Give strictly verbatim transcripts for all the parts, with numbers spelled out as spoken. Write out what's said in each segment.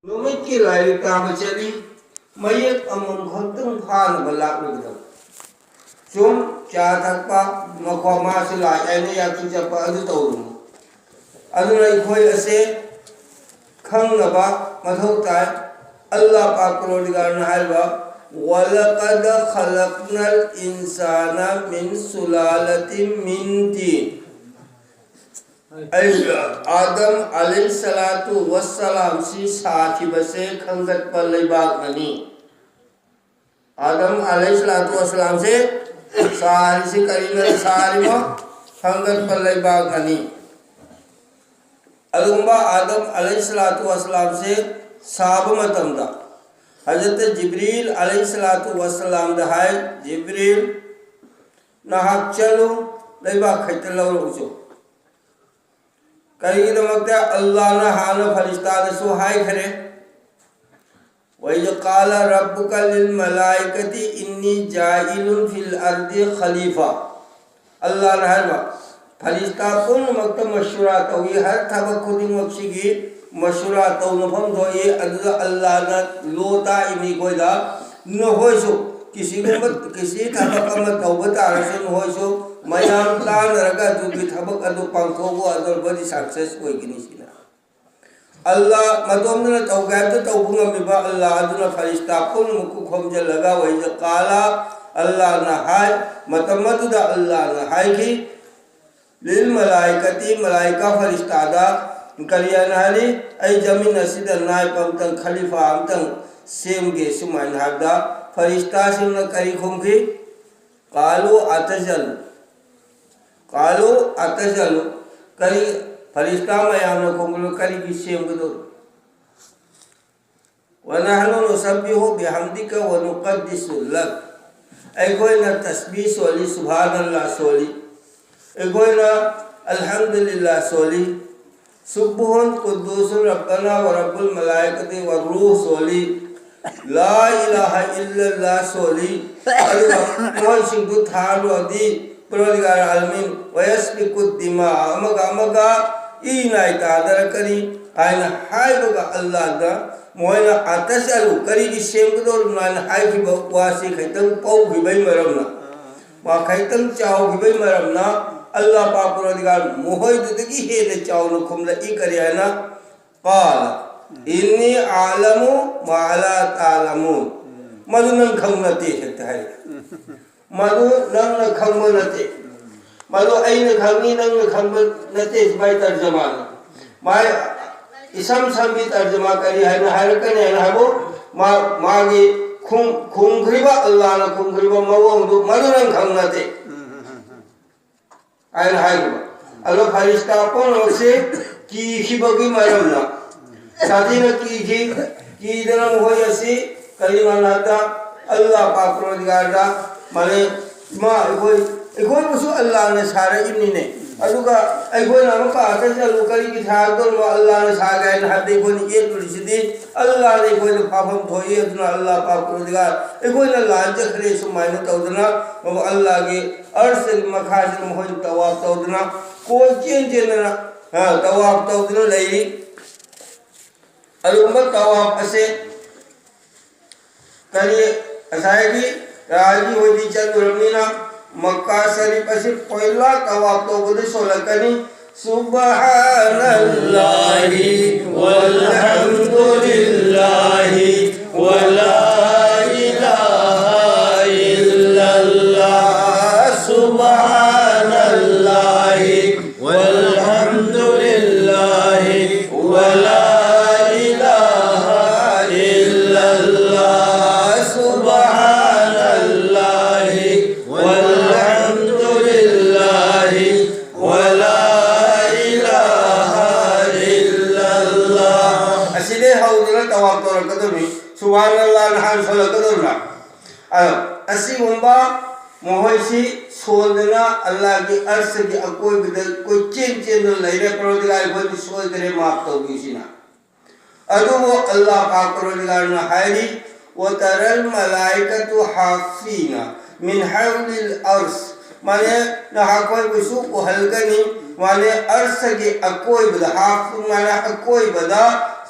ꯅꯨꯃꯤꯠꯀꯤ ꯂꯥꯏꯔꯤꯛ ꯇꯥꯕ ꯆꯠꯂꯤ꯫ ꯃꯌꯦꯛ ꯑꯃꯃꯝ ꯈꯛꯇꯪ ꯐꯥꯅꯕ ꯂꯥꯛꯂꯨꯕꯗ ꯁꯨꯝ ꯆꯥ ꯊꯛꯄ, ꯃꯈꯣ ꯃꯥꯁꯨ ꯂꯥꯛꯑꯦ ꯍꯥꯏꯅ ꯌꯥꯛꯇꯤ ꯆꯠꯄ ꯑꯗꯨ ꯇꯧꯔꯨꯅꯨ꯫ ꯑꯗꯨꯅ ꯑꯩꯈꯣꯏ ꯑꯁꯦ ꯈꯪꯅꯕ ꯃꯊꯧ ꯇꯥꯏ꯫ ꯑꯜꯂꯥꯍ ꯄꯥꯛ ꯄꯔꯣꯔꯗꯤꯒꯥꯔꯅ ꯍꯥꯏꯔꯤꯕ, "ولقد خلقنا الإنسان من سلالة من طين"꯫ ꯑꯩ ꯑꯥꯗꯝ ꯑꯂꯩꯍꯤ ꯁꯂꯥꯇꯨ ꯋꯁꯂꯥꯝꯁꯤ ꯁꯥꯈꯤꯕꯁꯦ ꯈꯟꯒꯠꯄ ꯂꯩꯕꯥꯛꯅꯅꯤ꯫ ꯑꯥꯗꯝ ꯑꯂꯩꯍꯤ ꯁꯂꯥꯇꯨ ꯋꯁꯂꯥꯝꯁꯦ ꯁꯥꯔꯤꯁꯤ ꯀꯔꯤꯅ ꯁꯥꯔꯤꯅꯣ? ꯈꯟꯒꯠꯄ ꯂꯩꯕꯥꯛꯅꯅꯤ꯫ ꯑꯗꯨꯒꯨꯝꯕ ꯑꯥꯗꯝ ꯑꯂꯩꯍꯤ ꯁꯂꯥꯇꯨ ꯋꯁꯂꯥꯝꯁꯦ ꯁꯥꯕ ꯃꯇꯝꯗ ꯍꯖꯔꯠ ꯖꯤꯕ꯭ꯔꯤꯜ ꯑꯂꯩꯍꯤ ꯁꯂꯥꯇꯨ ꯋꯁꯂꯥꯝꯗ ꯍꯥꯏ, "ꯖꯤꯕ꯭ꯔꯤꯜ, ꯅꯍꯥꯛ ꯆꯠꯂꯨ, ꯂꯩꯕꯥꯛ ꯈꯩꯇ ꯂꯧꯔꯛꯎꯁꯨ"꯫ ꯀꯔꯤꯒꯤꯗꯃꯛꯇ? ꯑꯜꯂꯥꯍꯅ ꯍꯥꯟꯅ ꯐꯔꯤꯁꯇꯥꯗꯁꯨ ꯍꯥꯏꯈ꯭ꯔꯦ, "وإذ قال ربك للملائكة إني جاعل في الأرض خليفة"꯫ ꯑꯜꯂꯥꯍꯅ ꯍꯥꯏꯕ, ꯐꯔꯤꯁꯇꯥ ꯄꯨꯝꯅꯃꯛꯇ ꯃꯁꯨꯔꯥ ꯇꯧꯏ, ꯍꯔ ꯊꯕꯛ ꯈꯨꯗꯤꯡꯃꯛꯁꯤꯒꯤ ꯃꯁꯨꯔꯥ ꯇꯧꯅꯐꯝ ꯊꯣꯛꯏ꯫ ꯑꯗꯨꯗ ꯑꯜꯂꯥꯍꯅ ꯂꯣ ꯇꯥꯛꯏ ꯃꯤꯈꯣꯏꯗ, "ꯅꯈꯣꯏꯁꯨ ꯀꯤꯁꯤꯒꯨꯝꯕ, ꯀꯤꯁꯤ ꯊꯕꯛ ꯑꯃ ꯇꯧꯕ ꯇꯥꯔꯁꯨ ꯅꯈꯣꯏꯁꯨ ꯃꯌꯥꯝ ꯇꯥꯟꯅꯔꯒ ꯑꯗꯨꯒꯤ ꯊꯕꯛ ꯑꯗꯨ ꯄꯥꯡꯊꯣꯛꯎ, ꯑꯗꯨ ꯑꯣꯏꯔꯕꯗꯤ ꯁꯛꯁꯦꯁ ꯑꯣꯏꯒꯅꯤ" ꯁꯤꯅ꯫ ꯑꯜꯂꯥꯍ ꯃꯇꯣꯝꯗꯅ ꯇꯧꯒꯦ ꯍꯥꯏꯕꯗ ꯇꯧꯕ ꯉꯝꯃꯤꯕ ꯑꯜꯂꯥꯍ ꯑꯗꯨꯅ ꯐꯔꯤꯁꯇꯥ ꯄꯨꯝꯅꯃꯛꯄꯨ ꯈꯣꯝꯖꯤꯜꯂꯒ, "ꯋꯥꯏꯖ ꯀꯥꯂꯥ", ꯑꯜꯂꯥꯍꯅ ꯍꯥꯏ, ꯃꯇꯝ ꯑꯗꯨꯗ ꯑꯜꯂꯥꯍꯅ ꯍꯥꯏꯈꯤ, "ꯂꯤꯜ ꯃꯂꯥꯏꯀꯇꯤ", ꯃꯂꯥꯏꯀꯥ ꯐꯔꯤꯁꯇꯥꯗ ꯀꯔꯤ ꯍꯥꯏꯅ ꯍꯥꯏꯔꯤ? "ꯑꯩ ꯖꯃꯤꯟ ꯑꯁꯤꯗ ꯅꯥꯏꯕ ꯑꯝꯇꯪ, ꯈꯂꯤꯐꯥ ꯑꯝꯇꯪ ꯁꯦꯝꯒꯦ", ꯁꯨꯃꯥꯏꯅ ꯍꯥꯏꯕꯗ ꯐꯔꯤꯁꯇꯥꯁꯤꯡꯅ ꯀꯔꯤ ꯈꯨꯝꯈꯤ? "ꯀꯥꯂꯨ ꯑꯇꯖꯜ", "ꯀꯥꯂꯨ ꯑꯇꯖꯜ", ꯀꯔꯤ, ꯐꯔꯤꯁꯇꯥ ꯃꯌꯥꯝꯅ ꯈꯨꯝꯕꯗꯣ ꯀꯔꯤꯒꯤ ꯁꯦꯝꯒꯗꯧꯔꯤꯕ? "ونحن نسبح بحمدك ونقدس لك", ꯑꯩꯈꯣꯏꯅ ꯇꯁꯕꯤ ꯁꯣꯜꯂꯤ, ꯁꯨꯕꯍꯥꯅꯜꯂꯥꯍ ꯁꯣꯜꯂꯤ, ꯑꯩꯈꯣꯏꯅ ꯑꯜꯍꯝꯗꯨꯂꯤꯜꯂꯥꯍ ꯁꯣꯜꯂꯤ, "ꯁꯨꯕꯨꯍꯨꯟ ꯀꯨꯗꯨꯁꯨꯟ ꯔꯕꯅꯥ ꯋ ꯔꯕꯨꯜ ꯃꯂꯥꯏꯀꯇꯤ ꯋ ꯔꯨꯍ" ꯁꯣꯜꯂꯤ, "ꯂꯥ ꯏꯂꯥꯍ ꯏꯜꯂꯜꯂꯥꯍ" ꯁꯣꯜꯂꯤ, ꯑꯗꯨꯒ ꯃꯣꯏꯁꯤꯡꯗꯨ ꯊꯥꯔꯨꯔꯗꯤ ꯄꯔꯣꯗꯤꯒꯥꯔ ꯑꯥꯂꯃꯤꯟ, "ꯋꯌꯁꯐꯤꯀꯨ ꯗꯤꯃꯥ", ꯑꯃꯒ ꯑꯃꯒ ꯏ ꯅꯥꯏ ꯇꯥꯗꯔꯛꯀꯅꯤ꯫ ꯍꯥꯏꯅ ꯍꯥꯏꯕꯒ ꯑꯜꯂꯥꯍꯅ ꯃꯣꯏꯅ "ꯑꯇꯖꯑꯂꯨ, ꯀꯔꯤꯒꯤ ꯁꯦꯝꯒꯗꯧꯔꯤꯕꯅꯣ?" ꯍꯥꯏꯅ ꯍꯥꯏꯈꯤꯕ ꯋꯥꯁꯤ ꯈꯤꯇꯪ ꯄꯧꯈꯤꯕꯩ ꯃꯔꯝꯅ, ꯃꯥ ꯈꯤꯇꯪ ꯆꯥꯎꯈꯤꯕꯩ ꯃꯔꯝꯅ ꯑꯜꯂꯥꯍ ꯄꯥꯛ ꯄꯔꯋꯔꯗꯤꯒꯥꯔ ꯃꯈꯣꯏꯗꯨꯗꯒꯤ ꯍꯦꯟꯅ ꯆꯥꯎꯅ ꯈꯨꯝꯂꯛꯏ꯫ ꯀꯔꯤ ꯍꯥꯏꯅ? "ꯀꯥꯂ ꯏꯟꯅꯤ ꯑꯂꯃꯨ ꯃꯥ ꯂꯥ ꯇꯥꯂꯃꯨꯟ"꯫ ꯃꯗꯨ ꯅꯪ ꯈꯪꯕ ꯅꯠꯇꯦ ꯍꯦꯛꯇ ꯍꯥꯏꯔꯛꯏ꯫ "ꯃꯗꯨ ꯅꯪꯅ ꯈꯪꯕ ꯅꯠꯇꯦ, ꯃꯗꯨ ꯑꯩꯅ ꯈꯪꯉꯤ, ꯅꯪꯅ ꯈꯪꯕ ꯅꯠꯇꯦ", ꯁꯨꯃꯥꯏꯅ ꯇꯔꯖꯃꯥꯅꯤ꯫ ꯃꯥꯏ ꯏꯁꯝ ꯁꯝꯕꯤ ꯇꯔꯖꯃꯥ ꯀꯔꯤ ꯍꯥꯏꯅ ꯍꯥꯏꯔꯛꯀꯅꯤ ꯍꯥꯏꯅ ꯍꯥꯏꯕꯨ, ꯃꯥ-, ꯃꯥꯒꯤ ꯈꯨꯝ-, ꯈꯨꯝꯈ꯭ꯔꯤꯕ, ꯑꯜꯂꯥꯍꯅ ꯈꯨꯝꯈ꯭ꯔꯤꯕ ꯃꯑꯣꯡꯗꯨ ꯃꯗꯨ ꯅꯪ ꯈꯪꯕ ꯅꯠꯇꯦ ꯍꯥꯏꯅ ꯍꯥꯏꯈꯤꯕ꯫ ꯑꯗꯣ ꯐꯔꯤꯁꯇꯥ ꯄꯨꯝꯅꯃꯛꯁꯦ ꯀꯤꯈꯤꯕꯒꯤ ꯃꯔꯝꯅ, ꯁꯥꯊꯤꯅ ꯀꯤꯈꯤ꯫ ꯀꯤꯗꯅ ꯃꯈꯣꯏ ꯑꯁꯤ ꯀꯔꯤꯒꯤꯅꯣ ꯍꯥꯏꯕꯗ ꯑꯜꯂꯥꯍ ꯄꯥꯛ ꯄꯔꯋꯔꯗꯤꯒꯥꯔꯗ, ꯃꯥꯅꯦ, "ꯏꯃꯥ, ꯑꯩꯈꯣꯏ, ꯑꯩꯈꯣꯏꯕꯨꯁꯨ ꯑꯜꯂꯥꯍꯅ ꯁꯥꯔꯛꯏꯕꯅꯤꯅꯦ, ꯑꯗꯨꯒ ꯑꯩꯈꯣꯏꯅ ꯑꯃꯨꯛꯀ ꯑꯇꯖꯑꯂꯨ, ꯀꯔꯤꯒꯤ ꯁꯥꯔꯛꯇꯧꯔꯤꯕ? ꯑꯜꯂꯥꯍꯅ ꯁꯥꯒꯦ ꯍꯥꯏꯅ ꯍꯥꯏꯕꯗ ꯑꯩꯈꯣꯏꯅ ꯌꯦꯠꯂꯨꯔꯤꯁꯤꯗꯤ ꯑꯜꯂꯥꯍꯅ ꯑꯩꯈꯣꯏꯗ ꯐꯥꯐꯝ ꯊꯣꯛꯏ꯫ ꯑꯗꯨꯅ ꯑꯜꯂꯥꯍ ꯄꯥꯛ ꯄꯔꯋꯔꯗꯤꯒꯥꯔ, ꯑꯩꯈꯣꯏꯅ ꯂꯥꯟꯖꯈ꯭ꯔꯦ", ꯁꯨꯃꯥꯏꯅ ꯇꯧꯗꯅ ꯃꯕꯨ ꯑꯜꯂꯥꯍꯒꯤ ꯑꯔꯁ ꯃꯈꯥꯁꯤꯗ ꯃꯈꯣꯏꯅ ꯇꯋꯥꯐ ꯇꯧꯗꯨꯅ, ꯀꯣꯏ ꯆꯦꯟ ꯆꯦꯟꯗꯅ, ꯑ, ꯇꯋꯥꯐ ꯇꯧꯗꯨꯅ ꯂꯩꯔꯤ꯫ ꯑꯗꯨꯒꯨꯝꯕ ꯇꯋꯥꯐ ꯑꯁꯦ ꯀꯔꯤ, ꯉꯁꯥꯏꯒꯤ ꯔꯥꯖꯤ ꯍꯣꯏꯗꯤ ꯆꯠꯂꯨꯔꯕꯅꯤꯅ ꯃꯛꯀꯥ ꯁꯔꯤꯐ ꯑꯁꯤ ꯄꯣꯏꯂꯥ ꯇꯋꯥꯐ ꯇꯧꯕꯗ ꯁꯣꯜꯂꯛꯀꯅꯤ꯫ سبحان الله والحمد لله ولا إله إلا الله، سبحان الله والحمد لله ولا إله إلا الله، سبحان الله والحمد لله ولا إله إلا الله꯫ ꯑꯁꯤꯗꯩ ꯍꯧꯗꯅ ꯇꯋꯥꯐ ꯇꯧꯔꯛꯀꯗꯧꯅꯤ꯫ ꯁꯨꯕꯍꯥꯅꯜꯂꯥꯍꯅ ꯍꯥꯟꯅ ꯁꯣꯜꯂꯛꯀꯗꯧꯅ꯫ ꯑꯗꯣ ꯑꯁꯤꯒꯨꯝꯕ ꯃꯈꯣꯏꯁꯤ ꯁꯣꯟꯗꯅ ꯑꯜꯂꯥꯍꯒꯤ ꯑꯔꯁꯒꯤ ꯑꯀꯣꯏꯕꯗ ꯀꯣꯏꯆꯦꯟ ꯆꯦꯟꯗꯨꯅ ꯂꯩꯔꯦ꯫ ꯄꯔꯣꯗꯤꯒꯥꯔ, ꯑꯩꯈꯣꯏꯗꯤ ꯁꯣꯏꯈ꯭ꯔꯦ, ꯃꯥꯐ ꯇꯧꯕꯤꯌꯨ ꯁꯤꯅ꯫ ꯑꯗꯨꯕꯨ ꯑꯜꯂꯥꯍ ꯄꯥꯛ ꯄꯔꯣꯗꯤꯒꯥꯔꯅ ꯍꯥꯏꯔꯤ, "وترى الملائكة حافين من حول العرش"꯫ ꯃꯥꯅꯦ, ꯅꯍꯥꯛꯈꯣꯏꯕꯨꯁꯨ ꯎꯍꯜꯒꯅꯤ꯫ ꯃꯥꯅꯦ, ꯑꯔꯁꯒꯤ ꯑꯀꯣꯏꯕꯗ, ꯍꯥꯐ ꯃꯥꯅꯦ, ꯑꯀꯣꯏꯕꯗ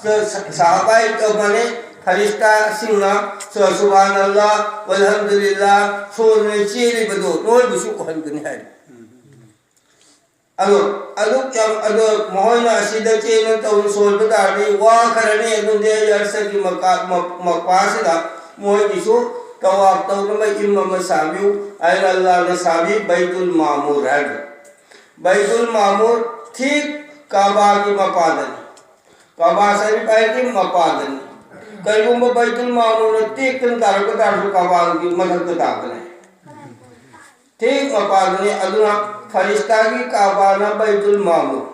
ꯁ-, ꯁ-, ꯁꯍꯥꯕꯥꯏ ꯀ-, ꯃꯥꯅꯦ, ꯐꯔꯤꯁꯇꯥꯁꯤꯡꯅ ꯁ-, ꯁꯨꯕꯍꯥꯅꯜꯂꯥ, ꯋꯜꯍꯝꯗꯨꯂꯤꯜꯂꯥ ꯁꯣꯟꯗꯨꯅ ꯆꯦꯜꯂꯤꯕꯗꯣ ꯅꯣꯏꯕꯨꯁꯨ ꯎꯍꯟꯒꯅꯤ ꯍꯥꯏꯔꯤ꯫ ꯑꯗꯣ, ꯑꯗꯨꯛ ꯌꯥꯝ, ꯑꯗꯣ ꯃꯈꯣꯏꯅ ꯑꯁꯤꯗ ꯆꯦꯟꯕ ꯇꯧꯕ ꯁꯣꯟꯕ ꯇꯥꯔꯗꯤ ꯋꯥꯈ꯭ꯔꯅꯤ꯫ ꯑꯗꯨꯗꯤ ꯑꯩ ꯑꯔꯁꯒꯤ ꯃꯀꯥ-, ꯃ-, ꯃꯄꯥꯁꯤꯗ ꯃꯣꯏꯒꯤꯁꯨ ꯇꯋꯥꯐ ꯇꯧꯅꯕ ꯏꯝ ꯑꯃ ꯁꯥꯕꯤꯌꯨ ꯍꯥꯏꯅ ꯑꯜꯂꯥꯍꯅ ꯁꯥꯕꯤ ꯕꯩꯇꯨꯜ ꯃꯥꯃꯨꯔ ꯍꯥꯏꯕ꯫ ꯕꯩꯇꯨꯜ ꯃꯥꯃꯨꯔ ꯊꯤꯛ ꯀꯥꯕꯥꯒꯤ ꯃꯄꯥꯗꯅꯤ꯫ ꯀꯥꯕꯥ ꯁꯔꯤꯐ ꯍꯥꯏꯗꯤ ꯃꯄꯥꯗꯅꯤ꯫ ꯀꯔꯤꯒꯨꯝꯕ ꯕꯩꯇꯨꯜ ꯃꯥꯃꯨꯔꯅ ꯇꯦꯛꯇꯅ ꯇꯥꯔꯛꯄ ꯇꯥꯔꯁꯨ ꯀꯥꯕꯥꯒꯤ ꯃꯊꯛꯇ ꯇꯥꯛꯀꯅꯤ꯫ ꯊꯤꯛ ꯃꯄꯥꯗꯅꯤ꯫ ꯑꯗꯨꯅ ꯐꯔꯤꯁꯇꯥꯒꯤ ꯀꯥꯕꯥꯅ ꯕꯩꯇꯨꯜ ꯃꯥꯃꯨꯔ꯫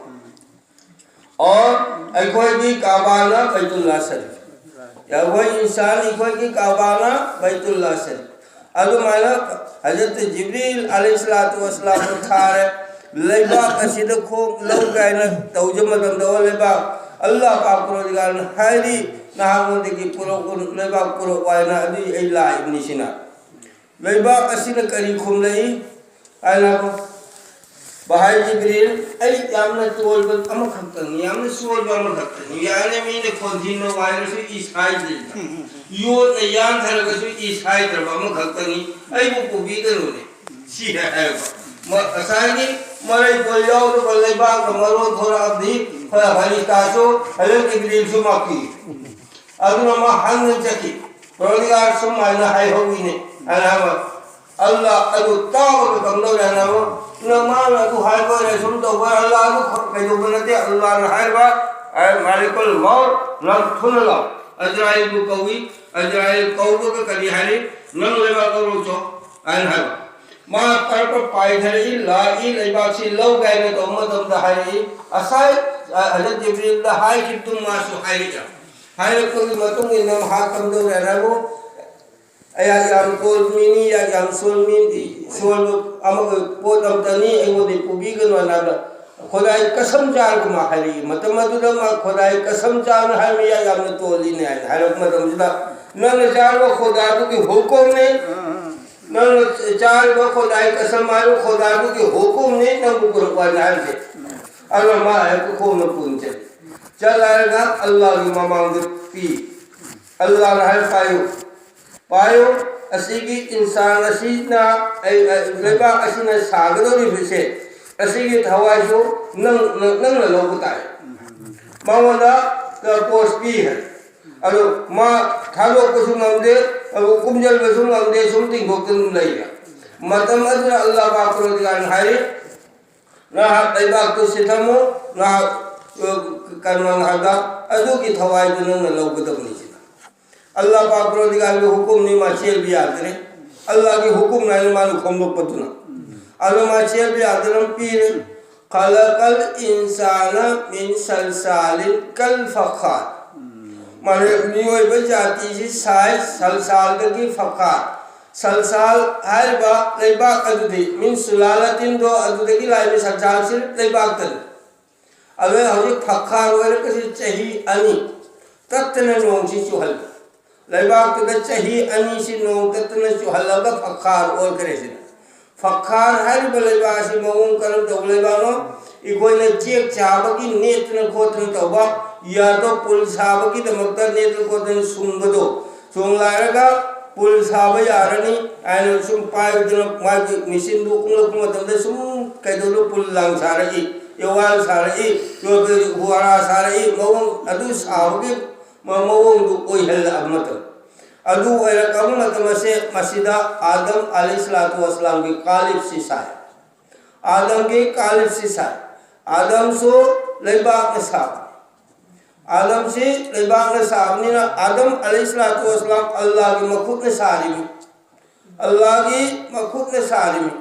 ꯑꯣꯔ ꯑꯩꯈꯣꯏꯒꯤ ꯀꯥꯕꯥꯅ ꯕꯩꯇꯨꯜꯂꯥ ꯁꯔꯤꯐ꯫ ꯑꯩꯈꯣꯏ ꯏꯟꯁꯥꯟ, ꯑꯩꯈꯣꯏꯒꯤ ꯀꯥꯕꯥꯅ ꯕꯩꯇꯨꯜꯂꯥ ꯁꯔꯤꯐ꯫ ꯑꯗꯨꯃꯥꯏꯅ ꯍꯖꯔꯠ ꯖꯤꯕ꯭ꯔꯤꯜ ꯑꯂꯩꯍꯤꯁꯁꯂꯥꯇꯨ ꯋꯥꯁꯁꯂꯥꯝ ꯊꯥꯔꯦ꯫ ꯂꯩꯕꯥꯛ ꯑꯁꯤꯗ ꯈꯣꯡ ꯂꯧ ꯀꯥꯏꯅ ꯇꯧꯖ ꯃꯇꯝꯗ, "ꯑꯣ ꯂꯩꯕꯥꯛ, ꯑꯜꯂꯥꯍ ꯄꯥꯛ ꯄꯔꯣꯗꯤꯒꯥꯔꯅ ꯍꯥꯏꯔꯤ, ꯅꯍꯥꯛꯉꯣꯟꯗꯒꯤ ꯄꯨꯔꯛꯎ, ꯂꯩꯕꯥꯛ ꯄꯨꯔꯛꯎ" ꯍꯥꯏꯅ꯫ ꯑꯗꯨꯒꯤ ꯑꯩ ꯂꯥꯛꯏꯕꯅꯤ ꯁꯤꯅ꯫ ꯂꯩꯕꯥꯛ ꯑꯁꯤꯅ ꯀꯔꯤ ꯈꯨꯝꯂꯛꯏ? ꯑꯩꯅ, "ꯚꯥꯏ ꯖꯤꯕ꯭ꯔꯤꯜ, ꯑꯩ ꯌꯥꯝꯅ ꯇꯣꯜꯕ ꯑꯃꯈꯛꯇꯅꯤ, ꯌꯥꯝꯅ ꯁꯣꯏꯕ ꯑꯃꯈꯛꯇꯅꯤ꯫ ꯌꯥꯅꯤ, ꯃꯤꯅ ꯈꯣꯟꯊꯤꯅ ꯋꯥꯏꯔꯁꯨ ꯏꯁ ꯍꯥꯏꯗ꯭ꯔꯤꯕ, ꯌꯣꯠꯅ ꯌꯥꯟꯊꯔꯒꯁꯨ ꯏꯁ ꯍꯥꯏꯗ꯭ꯔꯕ ꯑꯃꯈꯛꯇꯅꯤ꯫ ꯑꯩꯕꯨ ꯄꯨꯕꯤꯒꯅꯨꯅꯦ", ꯁꯤ ꯍꯥꯏꯔꯕ꯫ ꯃ-, ꯉꯁꯥꯏꯒꯤ ꯃꯔꯩ ꯀꯣꯜ ꯌꯥꯎꯗꯕ ꯂꯩꯕꯥꯛꯅ ꯃꯔꯣꯟ ꯊꯣꯔꯛꯑꯕꯗꯤ ꯐ-, ꯐꯔꯤꯁꯇꯥꯁꯨ ꯍꯖꯔꯠ ꯖꯤꯕ꯭ꯔꯤꯜꯁꯨ ꯃꯥꯛꯄꯤ꯫ ꯑꯗꯨꯅ ꯃꯥ ꯍꯟꯅ ꯆꯠꯈꯤ꯫ ꯄꯔꯣꯗꯤꯒꯥꯔ ꯁꯨꯃꯥꯏꯅ ꯍꯥꯏꯍꯧꯋꯤꯅꯦ꯫ ꯑꯅꯥꯕ ꯑꯜꯂꯥ ꯑꯗꯨ ꯇꯥꯕꯒ ꯀꯝꯗꯧꯔꯦ? ꯑꯅꯥꯕ ꯅꯪ ꯃꯥꯅ ꯑꯗꯨ ꯍꯥꯏꯕ ꯑꯣꯏꯔꯦ, ꯁꯨꯝ ꯇꯧꯕ ꯑꯣꯏꯔꯦ, ꯑꯜꯂꯥ ꯑꯗꯨ ꯈ-, ꯀꯩꯗꯧꯕ ꯅꯠꯇꯦ꯫ ꯑꯜꯂꯥꯅ ꯍꯥꯏꯕ, ꯑꯩ ꯃꯥꯂꯤꯀꯨꯜ ꯃꯧꯠ, ꯅꯪ ꯊꯨꯅ ꯂꯥꯛ꯫ ꯑꯖꯔꯥꯏꯜꯕꯨ ꯀꯧꯏ꯫ ꯑꯖꯔꯥꯏꯜ ꯀꯧꯕꯒ ꯀꯔꯤ ꯍꯥꯏꯔꯤ? "ꯅꯪ ꯂꯩꯕꯥꯛ ꯂꯧꯔꯨꯆꯣ" ꯍꯥꯏꯅ ꯍꯥꯏꯕ꯫ ꯃꯥ ꯄꯔꯄ ꯄꯥꯏꯊꯔꯛꯏ, ꯂꯥꯛꯏ, ꯂꯩꯕꯥꯛꯁꯤ ꯂꯧ ꯀꯥꯏꯅ ꯇꯧꯕ ꯃꯇꯝꯗ ꯍꯥꯏꯔꯛꯏ꯫ ꯉꯁꯥꯏ, ꯑ, ꯍꯖꯔꯠ ꯖꯤꯕ꯭ꯔꯤꯜꯗ ꯍꯥꯏꯈꯤꯕꯗꯨ ꯃꯥꯁꯨ ꯍꯥꯏꯔꯛꯏ꯫ ꯍꯥꯏꯔꯛꯄꯒꯤ ꯃꯇꯨꯡ ꯏꯟꯅ ꯃꯍꯥꯛ ꯀꯝꯗꯧꯔꯦ ꯍꯥꯏꯕꯨ, ꯑꯩꯍꯥꯛ ꯌꯥꯝ ꯇꯣꯜꯕ ꯃꯤꯅꯤ, ꯑꯩꯍꯥꯛ ꯌꯥꯝ ꯁꯣꯜ ꯃꯤ, ꯁꯣꯜꯕ ꯑꯃꯒ ꯄꯣꯠ ꯑꯃꯇꯅꯤ, ꯑꯩꯉꯣꯟꯗ ꯄꯨꯕꯤꯒꯅꯨ ꯍꯥꯏꯅ ꯈꯨꯗꯥꯏ ꯀꯁꯝ ꯆꯥꯔꯒ ꯃꯥ ꯍꯥꯏꯔꯛꯏ꯫ ꯃꯇꯝ ꯑꯗꯨꯗ ꯃꯥ ꯈꯨꯗꯥꯏ ꯀꯁꯝ ꯆꯥꯅ ꯍꯥꯏꯕ, "ꯑꯩꯍꯥꯛ ꯌꯥꯝꯅ ꯇꯣꯜꯂꯤꯅꯦ" ꯍꯥꯏꯅ ꯍꯥꯏꯔꯛꯄ ꯃꯇꯝꯁꯤꯗ, "ꯅꯪꯅ ꯆꯥꯔꯕ ꯈꯨꯗꯥꯗꯨꯒꯤ ꯍꯨꯀꯨꯝꯅꯤ"꯫ ꯅꯪꯅ ꯆꯥꯔꯤꯕ ꯈꯣꯗꯥꯏ ꯀꯁꯝ ꯍꯥꯏꯕ ꯈꯣꯗꯥꯏꯗꯨꯒꯤ ꯍꯨꯀꯨꯝꯅꯤ ꯅꯪꯕꯨ ꯄꯨꯔꯛꯄ ꯍꯥꯏꯅ ꯍꯥꯏꯕꯁꯦ꯫ ꯑꯗꯨꯅ ꯃꯥ ꯍꯦꯛꯇ ꯈꯣꯡꯅ ꯄꯨꯟꯁꯦ꯫ ꯆꯠꯂꯔꯒ ꯑꯜꯂꯥꯍꯒꯤ ꯃꯃꯥꯡꯗ ꯄꯤ꯫ ꯑꯜꯂꯥꯍꯅ ꯍꯥꯏ ꯄꯥꯏꯌꯨ꯫ ꯄꯥꯏꯌꯨ꯫ ꯑꯁꯤꯒꯤ ꯏꯟꯁꯥꯟ ꯑꯁꯤꯅ, ꯑꯩ, ꯑꯩ, ꯂꯩꯕꯥꯛ ꯑꯁꯤꯅ ꯁꯥꯒꯗꯧꯔꯤꯕꯁꯦ, ꯑꯁꯤꯒꯤ ꯊꯋꯥꯏꯁꯨ ꯅꯪ, ꯅꯪ, ꯅꯪꯅ ꯂꯧꯕ ꯇꯥꯏ꯫ ꯃꯉꯣꯟꯗ ꯄꯣꯁ ꯄꯤ ꯍꯥꯏ꯫ ꯑꯗꯣ ꯃꯥ ꯊꯥꯗꯣꯛꯄꯁꯨ ꯉꯝꯗꯦ, ꯑꯗꯨ ꯀꯨꯝꯖꯟꯕꯁꯨ ꯉꯝꯗꯦ, ꯁꯨꯝ ꯇꯤꯡꯊꯣꯛꯇꯅ ꯑꯗꯨꯝ ꯂꯩꯔꯦ꯫ ꯃꯇꯝ ꯑꯗꯨꯗ ꯑꯜꯂꯥꯍ ꯄꯥꯛ ꯄꯔꯣꯔꯗꯤꯒꯥꯔꯅ ꯍꯥꯏꯔꯤ, "ꯉꯥꯏꯍꯥꯛ ꯂꯩꯕꯥꯛꯇꯨ ꯁꯤꯊꯝꯃꯨ, ꯉꯥꯏꯍꯥꯛ, ꯑ, ꯀꯩꯅꯣ ꯉꯥꯏꯍꯥꯛꯇ ꯑꯗꯨꯒꯤ ꯊꯋꯥꯏꯗꯨ ꯅꯪꯅ ꯂꯧꯒꯗꯕꯅꯤ" ꯁꯤꯗ꯫ ꯑꯜꯂꯥꯍ ꯄꯥꯛ ꯄꯔꯣꯔꯗꯤꯒꯥꯔꯒꯤ ꯍꯨꯀꯨꯝꯅꯤ, ꯃꯥ ꯆꯦꯟꯕ ꯌꯥꯗ꯭ꯔꯦ꯫ ꯑꯜꯂꯥꯍꯒꯤ ꯍꯨꯀꯨꯝ ꯍꯥꯏꯅ ꯃꯥꯅ ꯈꯣꯝꯗꯣꯛꯄꯗꯨꯅ꯫ ꯑꯗꯣ ꯃꯥ ꯆꯦꯟꯕ ꯌꯥꯗꯅ ꯄꯤꯔꯦ꯫ "ꯈꯂꯀꯜ ꯏꯟꯁꯥꯅ ꯃꯤꯟ ꯁꯜꯁꯥꯂꯤꯟ ꯀꯜ ꯐꯈꯥꯔ"꯫ ꯃꯥꯅ ꯃꯤꯑꯣꯏꯕ ꯖꯥꯇꯤꯁꯤ ꯁꯥꯏ ꯁꯜꯁꯥꯜꯗꯒꯤ ꯐꯈꯥꯔ꯫ ꯁꯜꯁꯥꯜ ꯍꯥꯏꯔꯤꯕ ꯂꯩꯕꯥꯛ ꯑꯗꯨꯗꯤ ꯃꯤꯟ ꯁꯨꯂꯥꯂꯥꯇꯤꯟꯗꯣ ꯑꯗꯨꯗꯒꯤ ꯂꯥꯛꯏꯕ ꯁꯜꯁꯥꯜꯁꯤ ꯂꯩꯕꯥꯛꯇꯅꯤ꯫ ꯑꯗꯨꯅ ꯍꯧꯖꯤꯛ ꯐꯈꯥꯔ ꯑꯣꯏꯔꯛꯄꯁꯤ ꯆꯍꯤ ꯑꯅꯤ ꯇꯠꯇꯅ ꯅꯣꯡꯁꯤ ꯆꯨꯍꯜꯂꯤ꯫ ꯂꯩꯕꯥꯛꯇꯨꯗ ꯆꯍꯤ ꯑꯅꯤꯁꯤ ꯅꯣꯡ ꯇꯠꯇꯅ ꯆꯨꯍꯜꯂꯒ ꯐꯈꯥꯔ ꯑꯣꯟꯈ꯭ꯔꯦ ꯁꯤꯅ꯫ ꯐꯈꯥꯔ ꯍꯥꯏꯔꯤꯕ ꯂꯩꯕꯥꯛ ꯑꯁꯤ ꯃꯑꯣꯡ ꯀꯔꯝ ꯇꯧꯕ ꯂꯩꯕꯥꯛꯅꯣ? ꯑꯩꯈꯣꯏꯅ ꯆꯦꯛ ꯆꯥꯕꯒꯤ ꯅꯦꯠꯇꯅ ꯈꯣꯠꯇꯅ ꯇꯧꯕ, ꯌꯥꯗꯣ ꯄꯨꯜ ꯁꯥꯕꯒꯤꯗꯃꯛꯇ ꯅꯦꯠꯇꯅ ꯈꯣꯠꯇꯅ ꯁꯨꯡꯕꯗꯣ, ꯆꯣꯡꯂꯥꯏꯔꯒ ꯄꯨꯜ ꯁꯥꯕ ꯌꯥꯔꯅꯤ ꯍꯥꯏꯅ ꯁꯨꯝ ꯄꯥꯏꯕꯗꯨꯅ ꯃꯥꯒꯤ ꯃꯦꯆꯤꯟꯗꯨ ꯎꯪꯂꯛꯄ ꯃꯇꯝꯗ ꯁꯨꯝ ꯀꯩꯗꯧꯅ ꯄꯨꯜ ꯂꯥꯡ ꯁꯥꯔꯛꯏ, ꯌꯣꯋꯥꯜ ꯁꯥꯔꯛꯏ, ꯍꯨꯋꯥꯔꯥ ꯁꯥꯔꯛꯏ, ꯃꯑꯣꯡ ꯑꯗꯨ ꯁꯥꯕꯒꯤ ꯃ-, ꯃꯑꯣꯡꯗꯨ ꯑꯣꯏꯍꯜꯂꯛꯑꯕ ꯃꯇꯝ꯫ ꯑꯗꯨ ꯑꯣꯏꯔꯛꯂꯕ ꯃꯇꯝ ꯑꯁꯦ ꯃꯁꯤꯗ ꯑꯥꯗꯝ ꯑꯂꯩꯍꯤꯁꯁꯂꯥꯇꯨ ꯋꯥꯁꯁꯂꯥꯝꯒꯤ ꯀꯥꯂꯤꯕꯁꯤ ꯁꯥꯏ꯫ ꯑꯥꯗꯝꯒꯤ ꯀꯥꯂꯤꯕꯁꯤ ꯁꯥꯏ꯫ ꯑꯥꯗꯝꯁꯨ ꯂꯩꯕꯥꯛꯅ ꯁꯥꯕꯅꯤ꯫ ꯑꯥꯗꯝꯁꯤ ꯂꯩꯕꯥꯛꯅ ꯁꯥꯕꯅꯤꯅ ꯑꯥꯗꯝ ꯑꯂꯩꯍꯤꯁꯁꯂꯥꯇꯨ ꯋꯥꯁꯁꯂꯥꯝ ꯑꯜꯂꯥꯍꯒꯤ ꯃꯈꯨꯠꯅ ꯁꯥꯔꯤꯕꯅꯤ꯫ ꯑꯜꯂꯥꯍꯒꯤ ꯃꯈꯨꯠꯅ ꯁꯥꯔꯤꯕꯅꯤ꯫